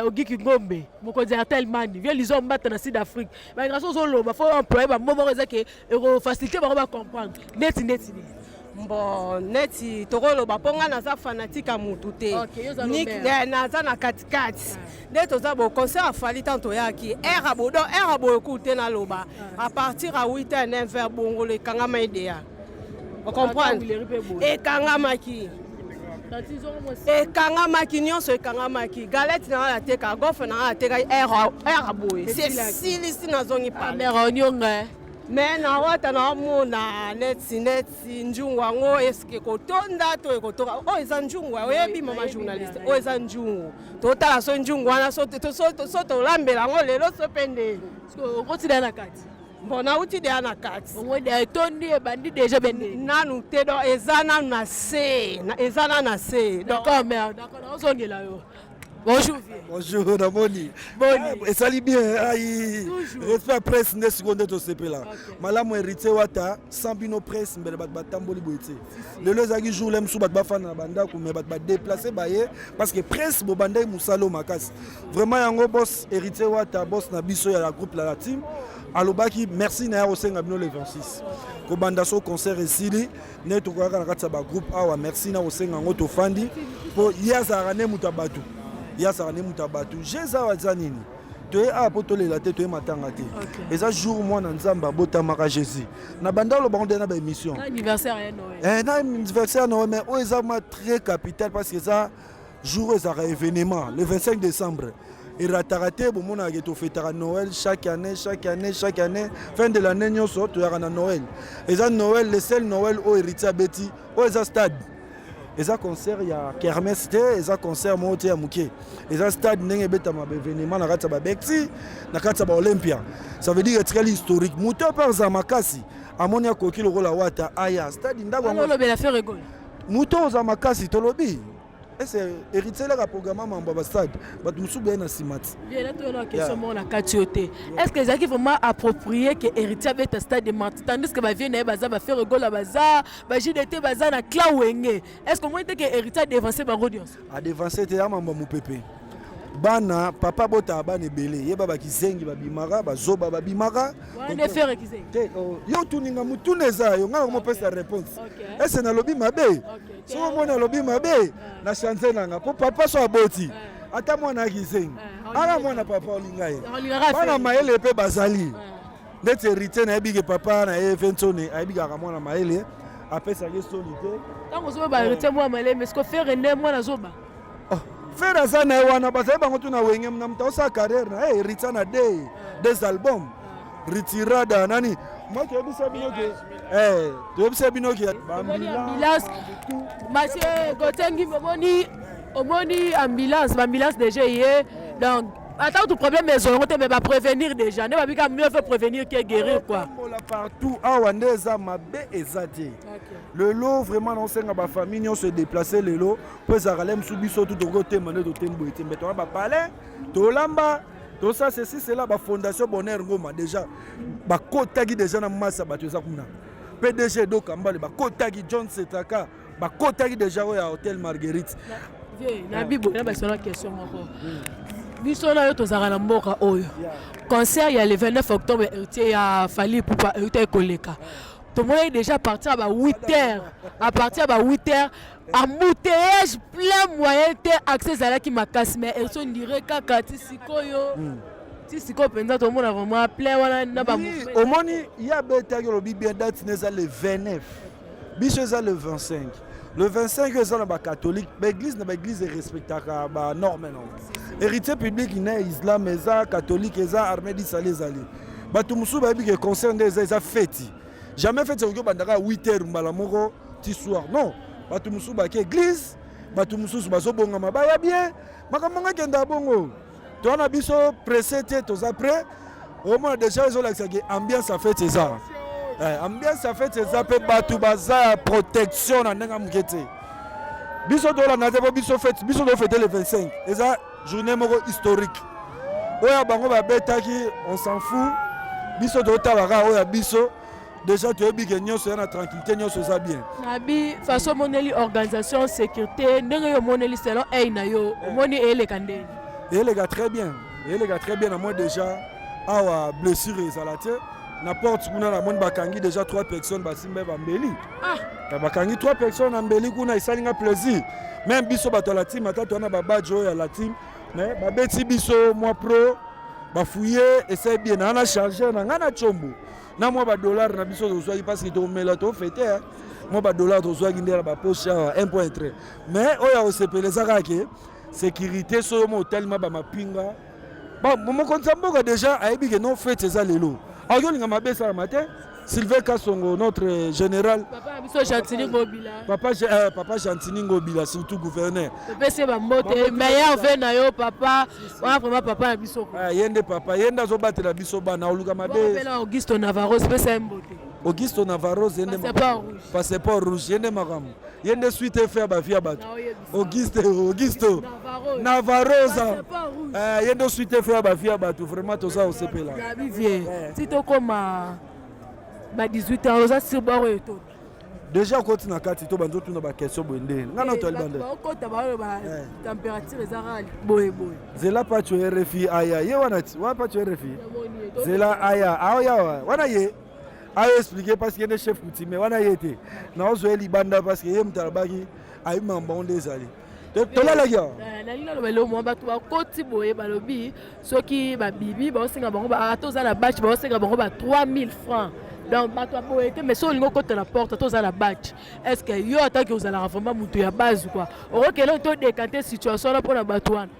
Ogiki Ngombe, mokonzi ya Airtel Money, vie lizo mbata na Sud Afrique. Bagrâce ozoloba, faut employer bamo moko eza ke ekofacilité bango bacomprendre neti neti nini. Bon, neti tokoloba mpo ngai naza fanatique ya mutu te, naza na katikati nde toza bo concert a Fally. Tant toyaki heure abo, donc heure aboye ku te, naloba à partir ya 8 heures, 9 heures bongolo ekangama edeya, ocomprendre, ekangamaki, ekangamaki nyonso, ekangamaki. Galette na nga nateka, gaufre na nga nateka, heure boye sesilisi, nazongi pale onionga. Mais na Wata naomona neti neti njungu yango eske ekotonda to ekotoka. Oyo eza njungu, oyebi mama journaliste, oyo eza njungu. Totala so njungu wana so tolambela yango lelo so mpe ndeni. Okotina na kati. Bon, nauti deya na kati. Bongo deya etondi ebandi deja bende. Nanu te donc eza nanu na se, eza nanu na se. D'accord, mère, d'accord, naozongela yo. Bonjour vieux. Bonjour namoni. Boni. Ah, esali bien ayi. Respect à presse nde sikoyo nde tosepela. Malamu héritier wata sans bino presse mbele bato batamboli boye te. Lelo ezalaki jour le mosusu bato bafanda na bandako mais bato badeplace baye parce que presse bobandaki mosala oyo makasi. Vraiment yango boss héritier wata boss na biso ya groupe la team alobaki merci na ya kosenga bino le 26 kobanda so concert esili nde tokoyaka na kati ya bagroupe awa merci na kosenga yango tofandi mpo ye azalaka nde moto ya bato ye azalaka nde moto ya bato jez awa eza nini toye awa mpo tolela te toye matanga te eza jour mwana nzambe abotamaka jésus na banda oloba ngo nde na baémission na anniversaire ya noël mais oyo eza ma très capital parce que eza jour ezalaka événement le 25 décembre erataka te bomonaka ke tofetaka noël chaque année chaque année chaque année fin de l'année nyonso toyaka na noël eza noël le seul noël oyo héritier abeti oyo eza stade eza concert ya kermesse te eza concert moko te ya moke eza stade ndenge ebetama baévénement na kati ya babexi na kati ya baolympia ça veut dire etikali historique moto mpe azala makasi amoni akoki lokola wata aya stade ndako moto oza makasi tolobi ese héritier elaka programme mambo ya bastade bato mosusu baye na nsima ti viena toyona question moko na kati yo te est ce que ezalaki vraiment approprié ke héritier abeta stade de marti tandis que bavie na ye baza bafere gola baza bajdt baza na clan wenge est ce que omoni te ke héritier adevance bango nyonso adevance te ya mambo ya mopepe bana papa botaka bana ebele yeba bakizengi babimaka bazoba babimaka te oh, yo otuninga motuna eza yo ngai nakomopesa réponse ese nalobi mabe soki omoni alobi mabe na change nanga mpo papa so aboti ata mwana ya kizengi aka mwana papa olinga ye bana mayele mpe bazali ndeti héritier nayebi ke papa na ye vensone ayebi kaka mwana mayele apesaki soni te ntango ozoba héritier mwana mayele mais siko fere nde mwana zoba oh, fere aza na ye wana bazali bango tu na wenge na moto aosala carrière na ye héritier na de des albums ritirada nani moi toyebisa bino ke eh, toyebisa bino ke ambulance monsieur gotengi omoni omoni ambulance baambulance déjà ye donc ata kutu problème ezwa yango te mais baprévenir déjà nde babika mieux faut prévenir que guérir quoi partout awa nde eza mabe eza te lelo vraiment naosenga bafamille nyonso edeplace lelo mpo ezalaka le mosusu biso tu tokoki otema nde totemi boye te mbe toza bapalais tolamba tosala ceci cela bafondation bonheur ngoma déjà bakotaki déjà na masa bato eza kuna pdg edo kambale bakotaki john setaka bakotaki déjà oyo ya hotel marguerite na bibo na basona question moko biso na yo tozalaka na mboka oyo concert ya le 29 octobre héritier ya Fally Ipupa héritier ekoleka tomonaki déjà à partir ya ba 8 heures à partir ya ba 8 heures embouteillage plein moyen te accès ezalaki makasi mais héritier ondire kaka ti sikoyo hmm. ti sikoyo mpenza tomona vraiment plein wana na ba omoni ye abetaki olobi bien date na eza le 29 biso eza le 25 le 25 eza na bacatholique baeglise na baeglise erespectaka banorme nango héritier public na islam eza catholique eza armée disali ezali bato mosusu bayebi ke concert nde eza eza feti jamais feti ekoki obandaka 8 heures mbala moko ti soir non bato mosusu bake eglise bato mosusu bazobongama baya bien makambo ngo ekenda bongo toza na biso presse te toza près omona deja ezolakisa ke ambiance ya fete eza eh, ambiance ya fete eza mpe bato baza ya protection na ndenge ya moke te biso tolanda te mpo biso fete biso tofete le 25 eza journée moko historique oyo ya bango babetaki on s'en fout biso totala kaka oyo ya biso déjà toyebi ke nyonso ya na tranquillité nyonso eza bien nabi façon omoneli organisation sécurité ndenge yo omoneli selon ei na yo omoni eyeleka ndenge eyeleka très bien eyeleka très bien namoni déjà awa blessure ezala te na porte kuna namoni bakangi déjà trois personnes basimba bambeli ah. bakangi trois personnes na mbeli kuna esali nga plaisir même biso bato ya la team ata towana babadge oyo ya la team mais babeti biso mwa pro bafuye esali bien naa na chargeur na ngai na combo na mwa badollar na biso tozwaki parce que tokomela tofete mwa badollar tozwaki nde na bapoche awa 1.3 mais oyo ya kosepela eza kaka ke sécurité soyo mo otalima bamapinga mokonzi ya mboka déjà ayebi ke non fete eza lelo akoki olinga mabe esalama te. Sylvain Kasongo notre général. Papa biso Gentini Ngobila. Papa eh, papa Gentini Ngobila surtout gouverneur. Topesi ba mbote meilleur vœu na yo papa. Wana vraiment papa na biso. Eh, yende papa, yende azobatela biso bana oluka mabe. Bela Augusto Navarro pesa ye mbote. Augusto Navarro yende passeport rouge. Passeport rouge yende makambo. Yende suite fait ba vie ya bato. Auguste Augusto Navarroza. Eh, yende suite fait ba vie ya bato vraiment toza osepela. Gabi vie. Si tokoma ba 18 ans oza sur bord oyo to. Déjà okoti na kati to banzo tuna ba question boye nde nga na to libanda. Okota ba oyo ba température eza rale boye boye. Zela pacho RFI aya ye wana ti wana pacho RFI. Zela aya aoya wana ye ayo expliquer parce que nde chef coutumier wana ye te naozwa ye libanda parce que ye moto alobaki ayebi makambo yango nde ezali tolalaki awa eh, nalingi naloba eloko mwa bato bakoti boye balobi soki babibi baosenga bango ata oza na batch baosenga bango ba 3000 francs donc bato ya boye te mais soki olingi okota na porte ata oza na batch est ce que yo ataki ozalaka vraiment moto ya base kua okokende to décante situation wana mpo na bato wana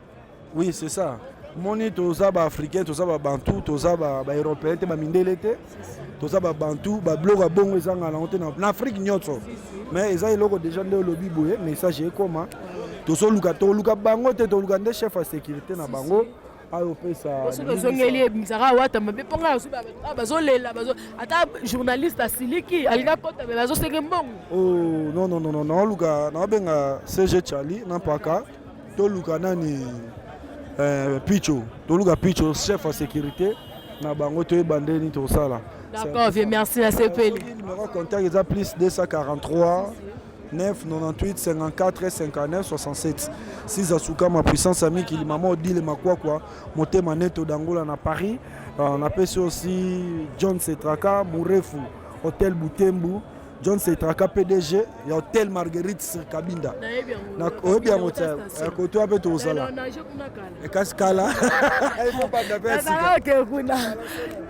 Oui, c'est ça. Moni toza ba africain, toza ba bantou, toza ba ba européen te ba mindele te. Toza ba bantou, ba biloko ya bongo ezanga na te na Afrique nyonso. Mais eza eloko déjà nde olobi boye, message ekoma. Tozoluka toluka bango te, toluka nde chef ya sécurité na bango. ayo pesa soki ozongeli ebimisaka wata mabe mpo ngai ah, bazolela ata journaliste asiliki alingi akota me bazosenge mbongo oh, non non non naoluka naobenga cg charlie na mpaka toluka nani eh, picho toluka picho chef ya sécurité na bango toyeba nde nini tokosala. D'accord, vieux, merci na sepeli. Numéro contact eza plus 243 9 98 54 59 67 Siza Sukama puissance ya mikili mama Odile Makwakwa motema neto d'Angola na Paris euh, napesi aussi John Setraka Murefu Hotel Butembu John Setraka PDG ya Hotel Marguerite sur Kabinda. Oyebi yango te koto wape tozala. Kasi kala. Oke kuna.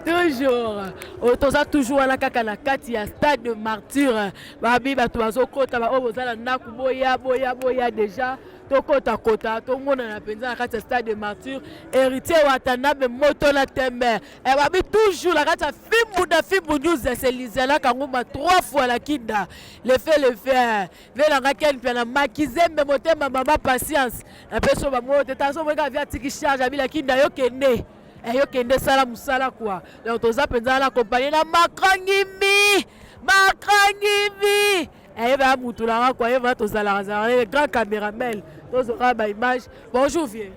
Toujours. Oh, toza toujours wana kaka na kati ya stade de martyr. Babi bato bazokota ba oyo boza na ndako boya boya boya déjà tokota kota tomonana mpenza na kati ya stade de martyr. Héritier Watanabe moto na tembe. Eh, babi toujours na kati ya fimbu na fimbu news c'est Lisiana Kangumba trois fois la kinda le fait le fait ve na nga ken pia na makizembe motema mama patience na peso bango te taso moka via tiki charge abila kinda yo kende eh, yo kende sala musala quoi donc toza penza na compagnie na Makrangimbi Makrangimbi eh ba mutu na nga quoi ye va tozalaka zalaka le grand cameraman tozwaka ba image bonjour vieux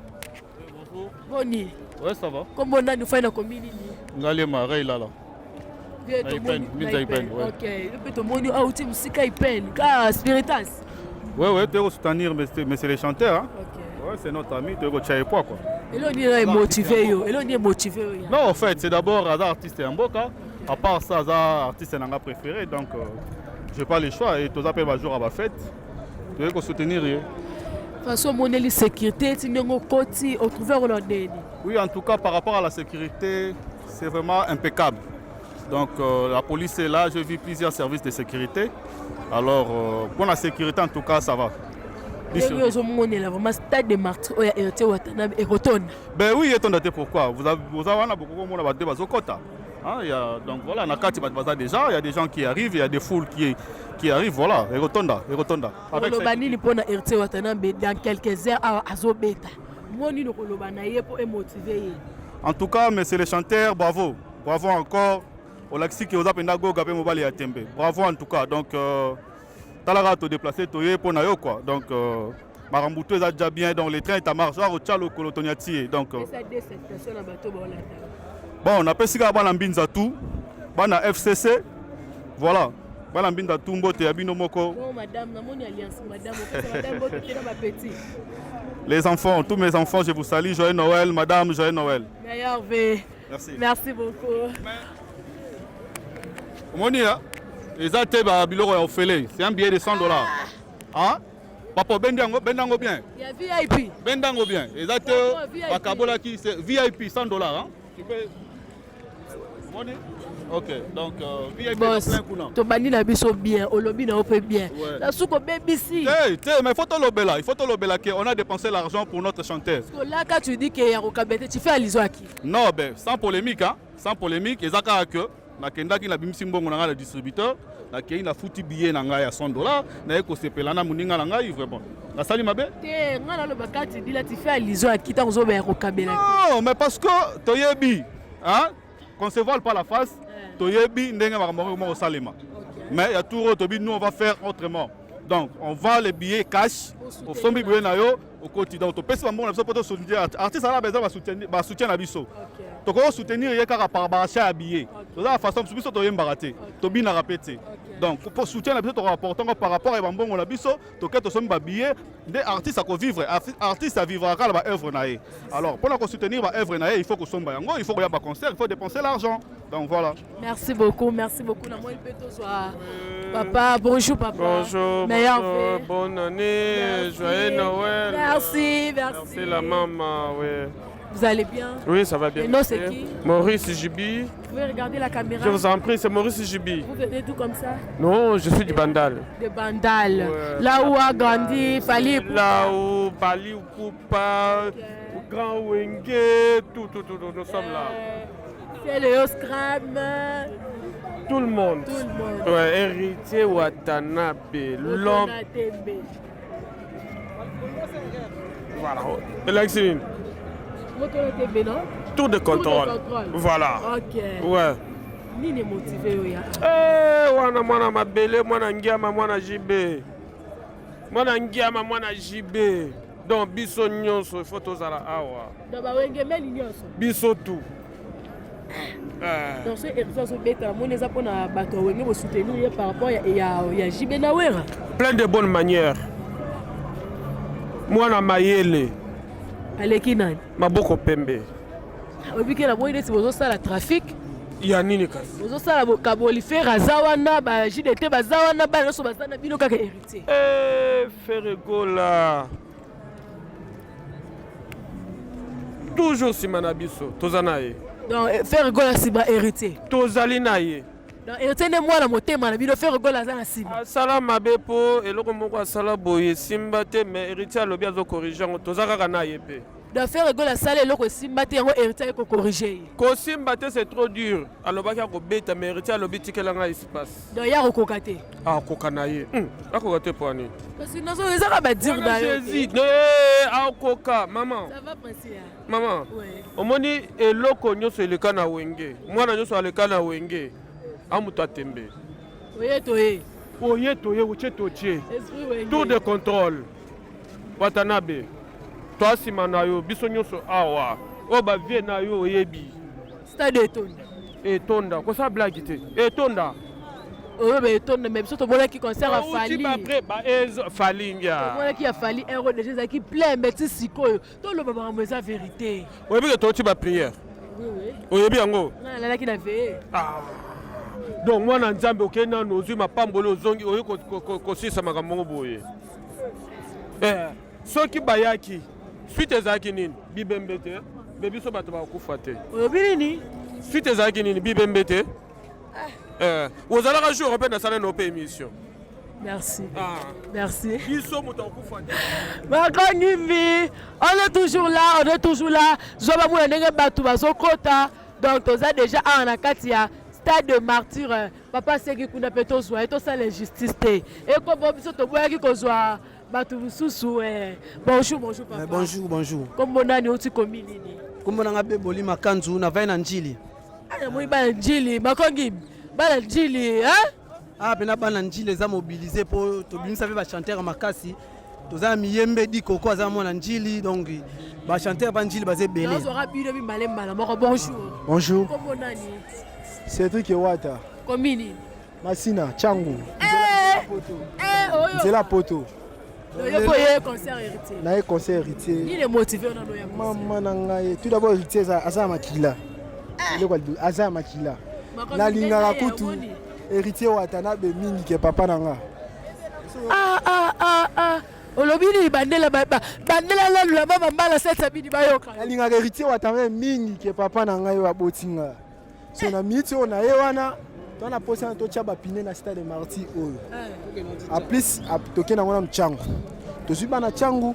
bonjour boni ouais ça va kombo nani ofai na komi nini ngalema ray lala Ok, mpe tomoni auti mosika ipen ka spiritas. Ouais, ouais, tu es soutenir, mais c'est les chanteurs. Hein? Okay. Ouais, c'est notre ami, tu es quoi quoi. Eloko nini emotive yo? Eloko nini emotive yo? Non, en fait, c'est d'abord aza artiste ya mboka. À part ça, aza artiste nanga préféré, donc euh, j'ai pas le choix et toza pe ba jour à ba fête. Toye ko soutenir ye. Façon omoneli sécurité ti ndenge okoti otrouve yango na ndeni. Oui, en tout cas, par rapport à la sécurité, c'est vraiment impeccable. Donc euh, la police est là, j'ai vu plusieurs services de sécurité. Alors euh, pour la sécurité en tout cas, ça va. ndenge ozomonela vraiment stade de martyr oyo ya héritier watanabe ekotonda ben oui etonda te pourquoi boza wana bokoki komona bato nde bazokota Hein, y a, donc voilà, na kati bato baza déjà, il y a des gens qui arrivent, il y a des foules qui, qui arrivent, voilà, ekotonda, ekotonda. Oloba nini mpo na Héritier Watanabe dans quelques heures awa azobeta mot nini okoloba na ye mpo emotive ye? En tout cas, monsieur le chanteur, bravo, bravo encore. Olakisi ke oza mpenza goga mpe mobali ya tembe. Bravo en tout cas. Donc euh, talaka to déplacer toye mpo na yo quoi. Donc euh, makambo tout eza déjà bien donc le train est en marche awa kotya lokolo tonyati ye donc euh, bon napesi kaka bana mbinza tout bana fcc voilà bana mbinza tout mbote ya bino moko bon, madame, namoni alliance madame madame mbote te na bapetit les enfants tous mes enfants je vous salue joyeux Noël madame joyeux Noël meilleur v merci merci beaucoup omoni eza te ba biloko ya ofele c'est un billet de 100 dollars ah. Papa obendi yango, benda yango bien. Ya VIP. Benda yango bien. Eza te bakabolaki c'est VIP 100 dollars hein. Tu peux Moni? Ok, donc euh, VIP Boss, plein kuna. Tobandi na biso bien, olobi na yo pe bien. Ouais. Na suko bebisi. Hey, te, mais faut tolobela, il faut tolobela que on a dépensé l'argent pour notre chanteur. Parce que là quand tu dis que ya kokabete, tu fais allusion à qui? Non, ben sans polémique hein, sans polémique, eza kaka que Nakendaki nabimisi mbongo na ngai na distributeur, nakei nafuti billet na ngai ya 100 dollars, naye kosepela na moninga na ngai vraiment. Nasali mabe? Te, ngai naloba kati dila tu fais allusion à qui ntango ozobaya kokabela. Non, mais parce que toyebi, hein? Qu'on se voile pas la face, toyebi ndenge makambo yango ekoma kosalema. Mais ya tour oyo toyebi nous on va faire autrement. Donc on vend les billets cash, osombi billet na yo, okoti. Donc topesi bambongo na biso mpo tosoutenir artiste aza na besoin basoutien na biso. Tokoki soutenir ye kaka par baachat ya billet. Toza na façon mosusu biso toyembaka te, tobinaka mpe te. Donc po soutien na biso tokoapporte yango par rapport ya bambongo na biso, toke tosombi babillet nde artiste akovivre. Artiste avivraka kaka na baœuvre na ye. Alors mpona kosoutenir baœuvre na ye, il faut kosomba yango, il faut koya baconcert, il faut dépenser l'argent. Donc voilà. Merci beaucoup, merci beaucoup. Namoni mpe tozwa papa. Bonjour papa. Bonjour, Meilleur bonjour, vœu. bonne année, joyeux Noël. Merci, merci. Merci la maman, oui. Vous allez bien? Oui, ça va bien. Le nom, c'est merci. qui? Maurice Jibi. Vous pouvez regarder la caméra. Je vous en prie, c'est Maurice Jibi. Vous venez d'où comme ça? Non, je suis du Bandal. De Bandal. Ouais. Là où a grandi Fally Ipupa. Là où Fally Ipupa, Grand Wenge, tout, tout, tout, tout, nous sommes là. C'est le Scram. Tout le monde. Tout le monde. Ouais, héritier Watanabe, l'homme. Tembe. Voilà. Alexis, Motona Tembe, non? tour de contrôle. Tour de contrôle. Voilà. Ok. Ouais. Nini motivé yo ya? Eh, wana mwana mabele mwana ngiama mwana JB mwana ngiama mwana JB donc biso nyonso il faut tozala awa Donc ba wenge meli nyonso. biso tout Eh. Donc ce héritier azobeta namoni eza mpona bato ya wenge bosoutenir ye par rapport ya, ya, ya JB na Wera. plein de bonnes manières mwana mayele Aleki nani? maboko pembe Oyebi ke namoni neti bozosala trafic ya nini kasi bozosala bokaboli Ferre aza wana ba JDT baza wana bana nyonso baza na bino kaka héritier. Eh, Ferre Gola toujours nsima na biso toza na ye Donc eh, Ferre Gola nsima héritier. Tozali na ye. Donc héritier nde mwana motema na bino Ferre Gola aza na nsima. Asala mabe mpo eloko moko asala boye esimba te mais héritier alobi azokorige yango toza kaka na ye mpe. Donc Ferre Gola asala eloko esimba te yango héritier aye kokorige ye. Kosimba te c'est trop dur alobaki akobeta mais héritier alobi tikela ngai espace. Donc ye akokoka te. Akoka na ye akoka te mpo ani. Kasi nazo eza kaka badire na yo. Jésus eh, akoka maman. Ça va Princilia? Mama, Ouais. omoni eloko nyonso eleka na wenge mwana nyonso aleka na wenge amutu atembe Oye toye. Oye toye otie totie. Esprit wenge. Tour de contrôle Watanabe toa nsima na yo biso nyonso awa oyo bavie na yo oyebi Stade etonda. Etonda kosala blague te etonda oyo ba etonda mais biso tomonaki concert ya Outi Fally. ba ba ezo Fally ngia. Tomonaki ya Fally euro déjà ezalaki plein mais ti sikoyo toloba makambo eza vérité. Oyebi ke touti ba prière. Oui oui. Oyebi yango. Nga nalalaki na veille. Ah. Donc mwana Nzambe okei nanu ozwi mapamboli ozongi oye kosilisa makambo moko boye. Eh, soki bayaki suite ezalaki nini? Bibembe te. Me biso bato bakokufa te. Olobi nini? Suite ezalaki nini? Bibembe te. Eh, ozalaka jour mpe nasala no mpe émission. Merci. Ah. Merci. Biso moto akufa te. Macron Ngimbi, on est toujours là, on est toujours là. Zoba muna ndenge batu bazokota. Donc toza déjà awa na kati ya stade de martyr. Papa seki kuna pe tozwa ye tosala injustice te. Ekobo biso toboyaki kozwa bato mosusu. Eh. Bonjour, bonjour papa. Eh, bonjour, bonjour. Kombo nani outi komi nini? Kombo nanga Beboli Makanzu na vai na Njili. Ah, namoni bana Njili, Macron Ngimbi, bana Njili, hein? Ah, pena bana Njili eza mobilisé po tobimisa pe ba chanteur makasi. Toza na Miyembe di Koko aza mwana Njili donc ba chanteur ba Njili baza ebele. Nazwaka bino mibale mbala moko. Bonjour. Bonjour. Kombo nani? Cédric Ewata. Komi nini? Masina, Changu. Eh, eh, oyo. Nzela poto. Oyo po ye concert héritier. Na ye concert héritier. Nini motivé na ya concert? Mama na ngai. Tout d'abord héritier aza ya makila. Eloko aza ya makila. Nalingaka kutu héritier Watanabe mingi ke papa na nga. Ah ah ah ah. Olobi nini bandela bandela lalula mama mbala seta bini bayoka. Nalingaka héritier Watanabe mingi ke papa na ngai oyo aboti nga. So na minute oyo na ye wana to na posa na totia bapine na stade martyr oyo. En plus toke nango na mchango. Tozwi bana changu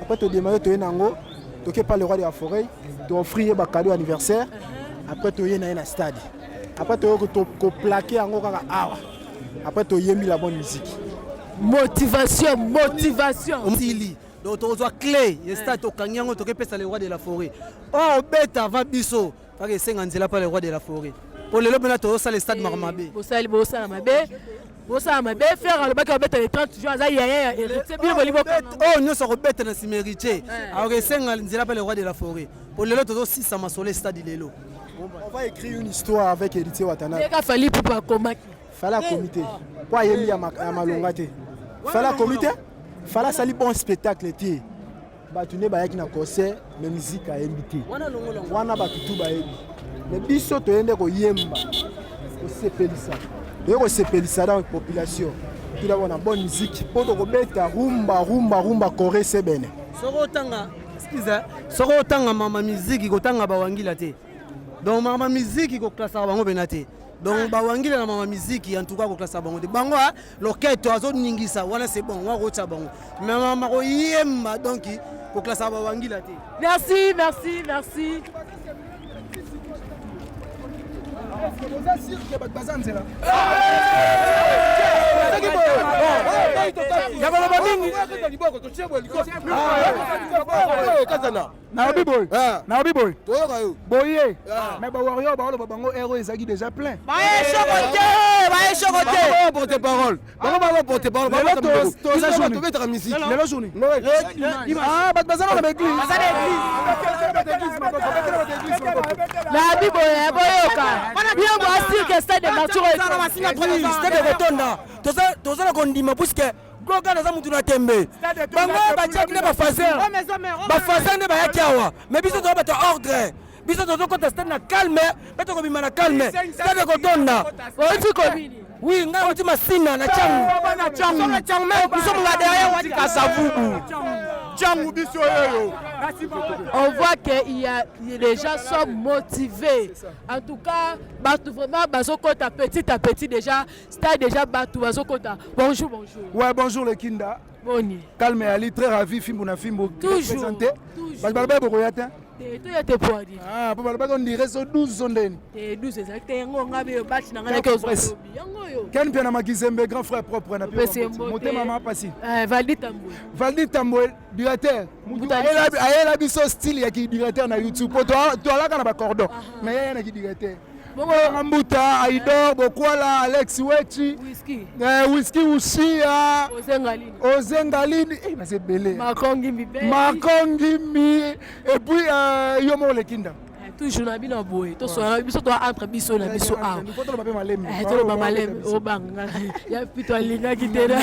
après todemare toye nango toke pa le roi de la forêt to offrir ye ba cadeau anniversaire après toye na ye na stade. Après toyei koplaquer yango kaka awa. Après toyembi la bonne musique. Motivation, motivation. Sili. Donc tokozwa clé ya stade tokangi yango tokepesa le roi de la forêt. Oyo obeta avant biso kaka esenga nzela pa le roi de la forêt. Po lelo mpena tozosala stade maka mabe. Bosali bosala mabe. Bosala mabe frère alobaki abeta le 30 juin aza yaya ya héritier bino bolingi bokanga. Oyo nyonso akobeta na nsima héritier akoki esenga nzela pa le roi de la forêt. Po lelo tozosisa masolo ya stade lelo. On va écrire une histoire avec Héritier Watanabe. Ndeka Fally Ipupa akomaki. Fally akomi te. Po ayembi ya malonga te. Fally akomi te. Fally asali bon spectacle te. Bato nde bayaki na concert mais musique ayembi te. Wana bato tu bayebi. Mais biso toye nde koyemba, kosepelisa. Toye kosepelisa dans population. Tout d'abord na bonne musique po tokobeta rumba rumba rumba Corée sebene. Soki otanga excuse soki otanga mama musique kotanga bawangila te. Donc mama musique koklasaka bango pena te. Donc bawangila na mama musique en tout cas koklasaka bango te. Bango loketo azoningisa wana c'est bon wana kotia bango. Mais mama koyemba donc koklasaka bawangila te. Merci, merci, merci. Oza sûr que bato baza nzela? Ya koloba mingi. Nayobi boye, nayobi boye, boye, mais ba warrior baoloba bango heure oyo ezalaki déjà plein. Baye soko te, baye soko te. Porte parole. Bango ba porte parole. Lelo toza journée. Tobetaka musique. Lelo journée. Ah, bato baza na ba église. Baza na église. Nabi boye boyoka. Bino bo asir que stade de martyrs oyo. Stade ekotonda. Toza na kondima puisque Gogan aza mutu na tembe. Bango batiaki nde bafaser. Bafaser nde bayaki awa. Mais biso toza bato ya ordre. Biso tozokota stade na calme mpe tokobima na calme. Stade ekotonda. Oti kobini. Oui, ngai oti Masina na Tshangu. Na Tshangu. Na Tshangu mais biso monga derrière wati Kasavubu. Tshangu biso oyo. On voit que il y a les gens sont motivés. En tout cas, bato vraiment bazokota petit à petit déjà, stade déjà bato bazokota. Bonjour, bonjour. Ouais, bonjour le Kinda. Boni. Calme Ali, très ravi fimbu na fimbu. Toujours. Présenté. Bato baloba bokoya te. Te toya te po adi. Ah, po balobaki on dirait so 12 zo ndeni. Te 12 ezalaki te yango nga be bati na nga nake ozwa lobi. Yango oyo. Ken Mpiana Makizembe, grand frère propre na Opesi ye mbote. Motema ma pasi. Eh, Valdi Tambwe. Valdi Tambwe, directeur. Mutu ayela biso style ya ki directeur na YouTube. Po toalaka na ba cordon. Mais yeye na ki directeur. Bongo Mbuta, Aidor, Bokwala, Alex Wechi, Whisky. Eh, Whisky Ushia, Ozengalini. Ozengalini, eh, baza ebele. Macron Ngimbi. Macron Ngimbi et puis euh, yo moko lekinda. Toujours na bino boye tosolola biso toa entre biso na biso awa. Toloba mpe malemi. Eh, toloba malemi obanga ya pito alingaki te na.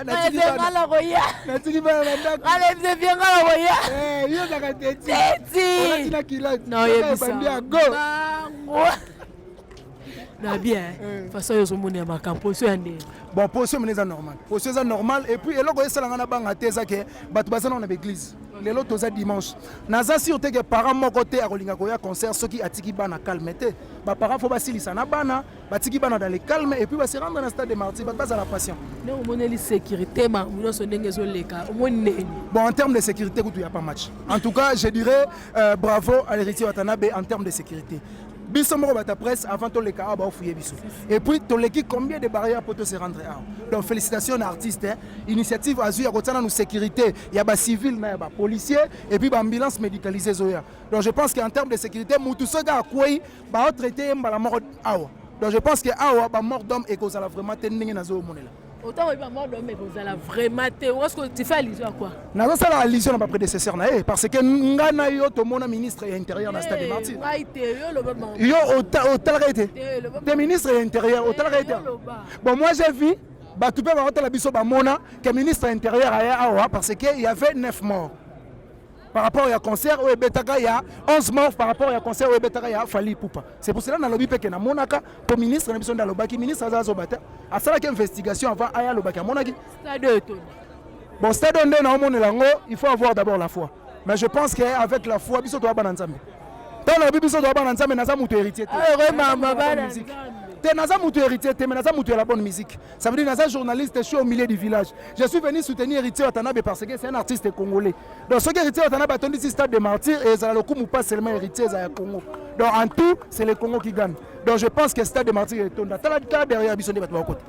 Natiki na koya. Natiki bana na ndako. Alebise bien nga na koya. Eh, yo ozalaka teti. Teti. Olati na kilati. Na oyebisa. Bandi ya go. Bango. Na bien. Façon oyo ozomona ya makambo position ya ndenge. Bon, position mene eza normal. Position eza normal et puis eloko esalanga na banga te eza ke bato baza nano na baeglise. Lelo toza dimanche. Naza sûr te ke parent moko te akolinga koya concert soki atiki bana calme te. Ba parents faut basilisa na bana, batiki bana dans le calme et puis ba se rendre na stade de martyrs, bato bazala patient. Ndenge omoneli sécurité makambo nyonso ndenge ezoleka omoni ndenge. Bon, en termes de sécurité, il n'y a pas match. En tout cas, je dirais euh, bravo à l'héritier Watanabe en termes de sécurité. Biso moko bata presse avant toleka awa baofouye biso. Et puis toleki combien de barrières pour se rendre awa. Donc félicitations na artiste hein. Initiative azui ya kotia nanu sécurité ya ba civil na ya ba policier et puis ba ambulance médicalisée zoya. Donc je pense qu'en termes de sécurité mutu soki akwei ba traiter ye mbala moko awa. Donc je pense que awa ba mort d'homme ekozala vraiment te ndenge nazomonela. Autant oyebi ba mort d'homme ekozala vraiment te. Est-ce que tu fais allusion à quoi? Nazosala allusion na ba prédécesseur na ye parce que nga na yo tomona ministre ya intérieur na stade de martyrs. Ngai te yo loba bango. Yo otalaka ye te? Te ministre ya intérieur otalaka ye te? Bon moi j'ai vu bato mpe bakotala biso bamona que ministre ya intérieur aya awa parce que il y avait 9 morts. Par rapport ya concert oyo ebetaka ya 11 morts par rapport ya concert oyo ebetaka ya Fally Ipupa. C'est pour cela nalobi mpe ke namonaka po ministre na biso nde alobaki ministre aza azoba te asalaki investigation avant aya alobaki amonaki. Stade oyo etondi. Bon stade oyo nde naomonela yango il faut avoir d'abord la foi. Mais je pense que avec la foi biso toza bana Nzambe. Ntango nalobi biso toza bana Nzambe naza moto héritier te. Ah, heureux mama bana Musique. Nzambe. Te naza mutu héritier te mais naza mutu ya la bonne musique. Ça veut dire naza journaliste, je suis au milieu du village. Je suis venu soutenir Héritier Watanabe parce que c'est un artiste congolais. Donc soki Héritier Watanabe atondisi stade de martyrs ezala lokumu pas seulement Héritier ezala ya Congo. Donc en tout, c'est le Congo qui gagne. Donc je pense que stade de martyrs etonda. Tala tala derrière biso nde bato bakota.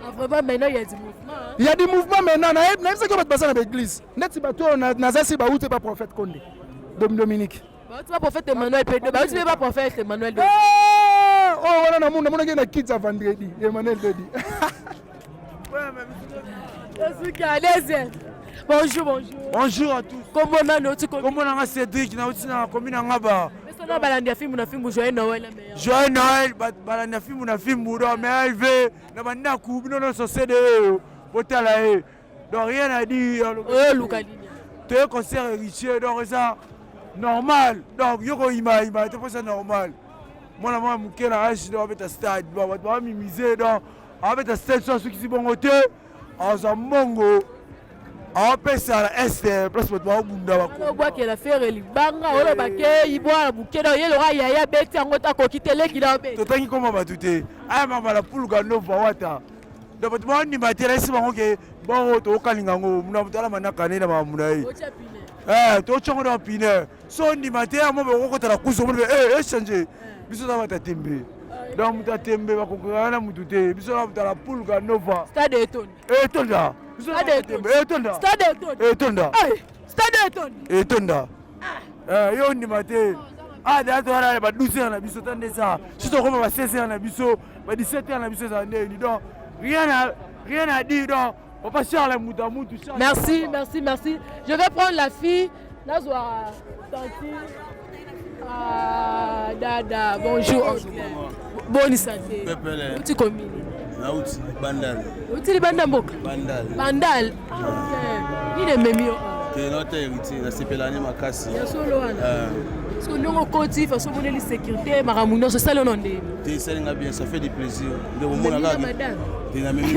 Ah, vraiment maintenant il y a du mouvement. Hein? Il y a du mouvement maintenant. Nayebisaki bato baza na baeglise. Neti bato oyo naza si bauti ba prophète Konde. Dominique. Bauti ba prophète Emmanuel pe bauti pe ba prophète Emmanuel. Eh, oh wana na mona monaki na kids ya vendredi Emmanuel Dodi. Tosuka deuxième. Bonjour, bonjour. Bonjour à tous. Kombo nani oti kombo nanga Cédric na uti na komi na ngaba. Pesa na balandi ya fimbu na fimbu joyeux Noël na meilleur. Joyeux Noël balandi ya fimbu na fimbu donc meilleur vœu na bandako bino nyonso CDE botala ye. Donc rien à dire. Oyo luka nini? Toye concert héritier donc eza normal. Donc yo koyima yima te mposa normal. Mwana mwana moke na age donc abeta stade bato bamimize donc abeta stade so asukisi bongo te azwa mbongo awapesa na este place bato baobunda obwakela fere libanga oloba ke ibwana moke na ye loka yaya abeti yango te akoki te leki na obeti totangi koma bato te aya mama na puluka nova wata donc bato baondima te nayesi bango ke bongo tokokalinga yango muna moto ala manaka ne na makambo na ye eh, totya yango na pine so ondima te yango bakokota na kusu omoni echange eh, biso na bato ya tembe donc moto ya tembe bakokokana na motu te biso na moto ya puluka nova stade etonda etonda biso na tembe etonda stade etonda etonda stade etonda etonda eh, yo ondima te ah deja towana ba 12 heures na biso ta nde eza si tokoma ba 16 heures na biso ba 17 heures na biso ezala ndeni donc rien à rien à dire donc papa Charles mutu ya mutu merci merci merci je vais prendre la fille nazwa tanti ah, dada bonjour boni santé uti komini nauti bandal uti libanda mboka bandal bandal ah, nini ememi yo te nota héritier nasepela ne makasi ya solo wana eh. soki ndenge okoti faso omoneli sécurité makambo nyonso esali ono ndeni te esali nga bien ça fait du plaisir nde komona kaka te namemi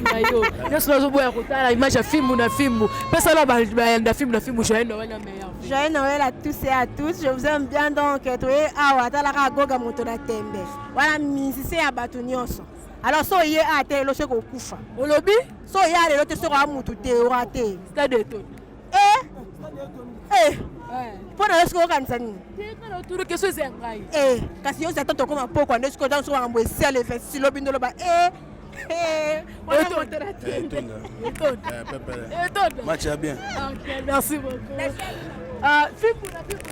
na yo nyonso nazoboya kotala image ya fimbu na fimbu pesala bayanda fimbu na fimbu joyeux noël na meilleur Joyeux Noël à tous et à toutes. Je vous aime bien donc toye awa talaka goga moto na tembe. Wana musicien ya bato nyonso. Alors so ye a te lelo soki okufa. Olobi? So ye a lelo te soki oa mutu te ora te. Stade etondi. Eh? Eh. Mpo na yo soki okanisa nini? Oturu question eza ya ngai. Eh, kasi yo ata tokoma pokwa nde soki otango soki makambo esi ale 26 lobi nde oloba eh Match ya bien. Ok, merci beaucoup. Euh, Fimbu na Fimbu.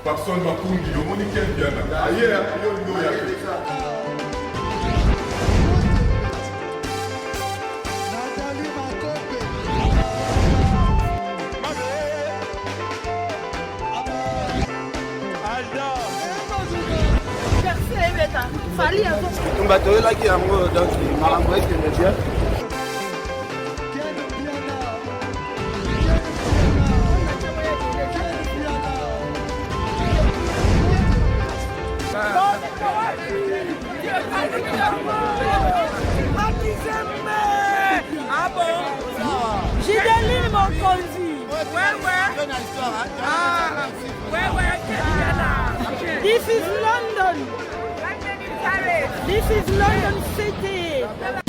Papson Makungi, omoni Ken Mpiana aye yo nde oya te. Bitumba toyelaki yango donc makambo ekende bien. Gideline Mokonzi. This is London. This is London City.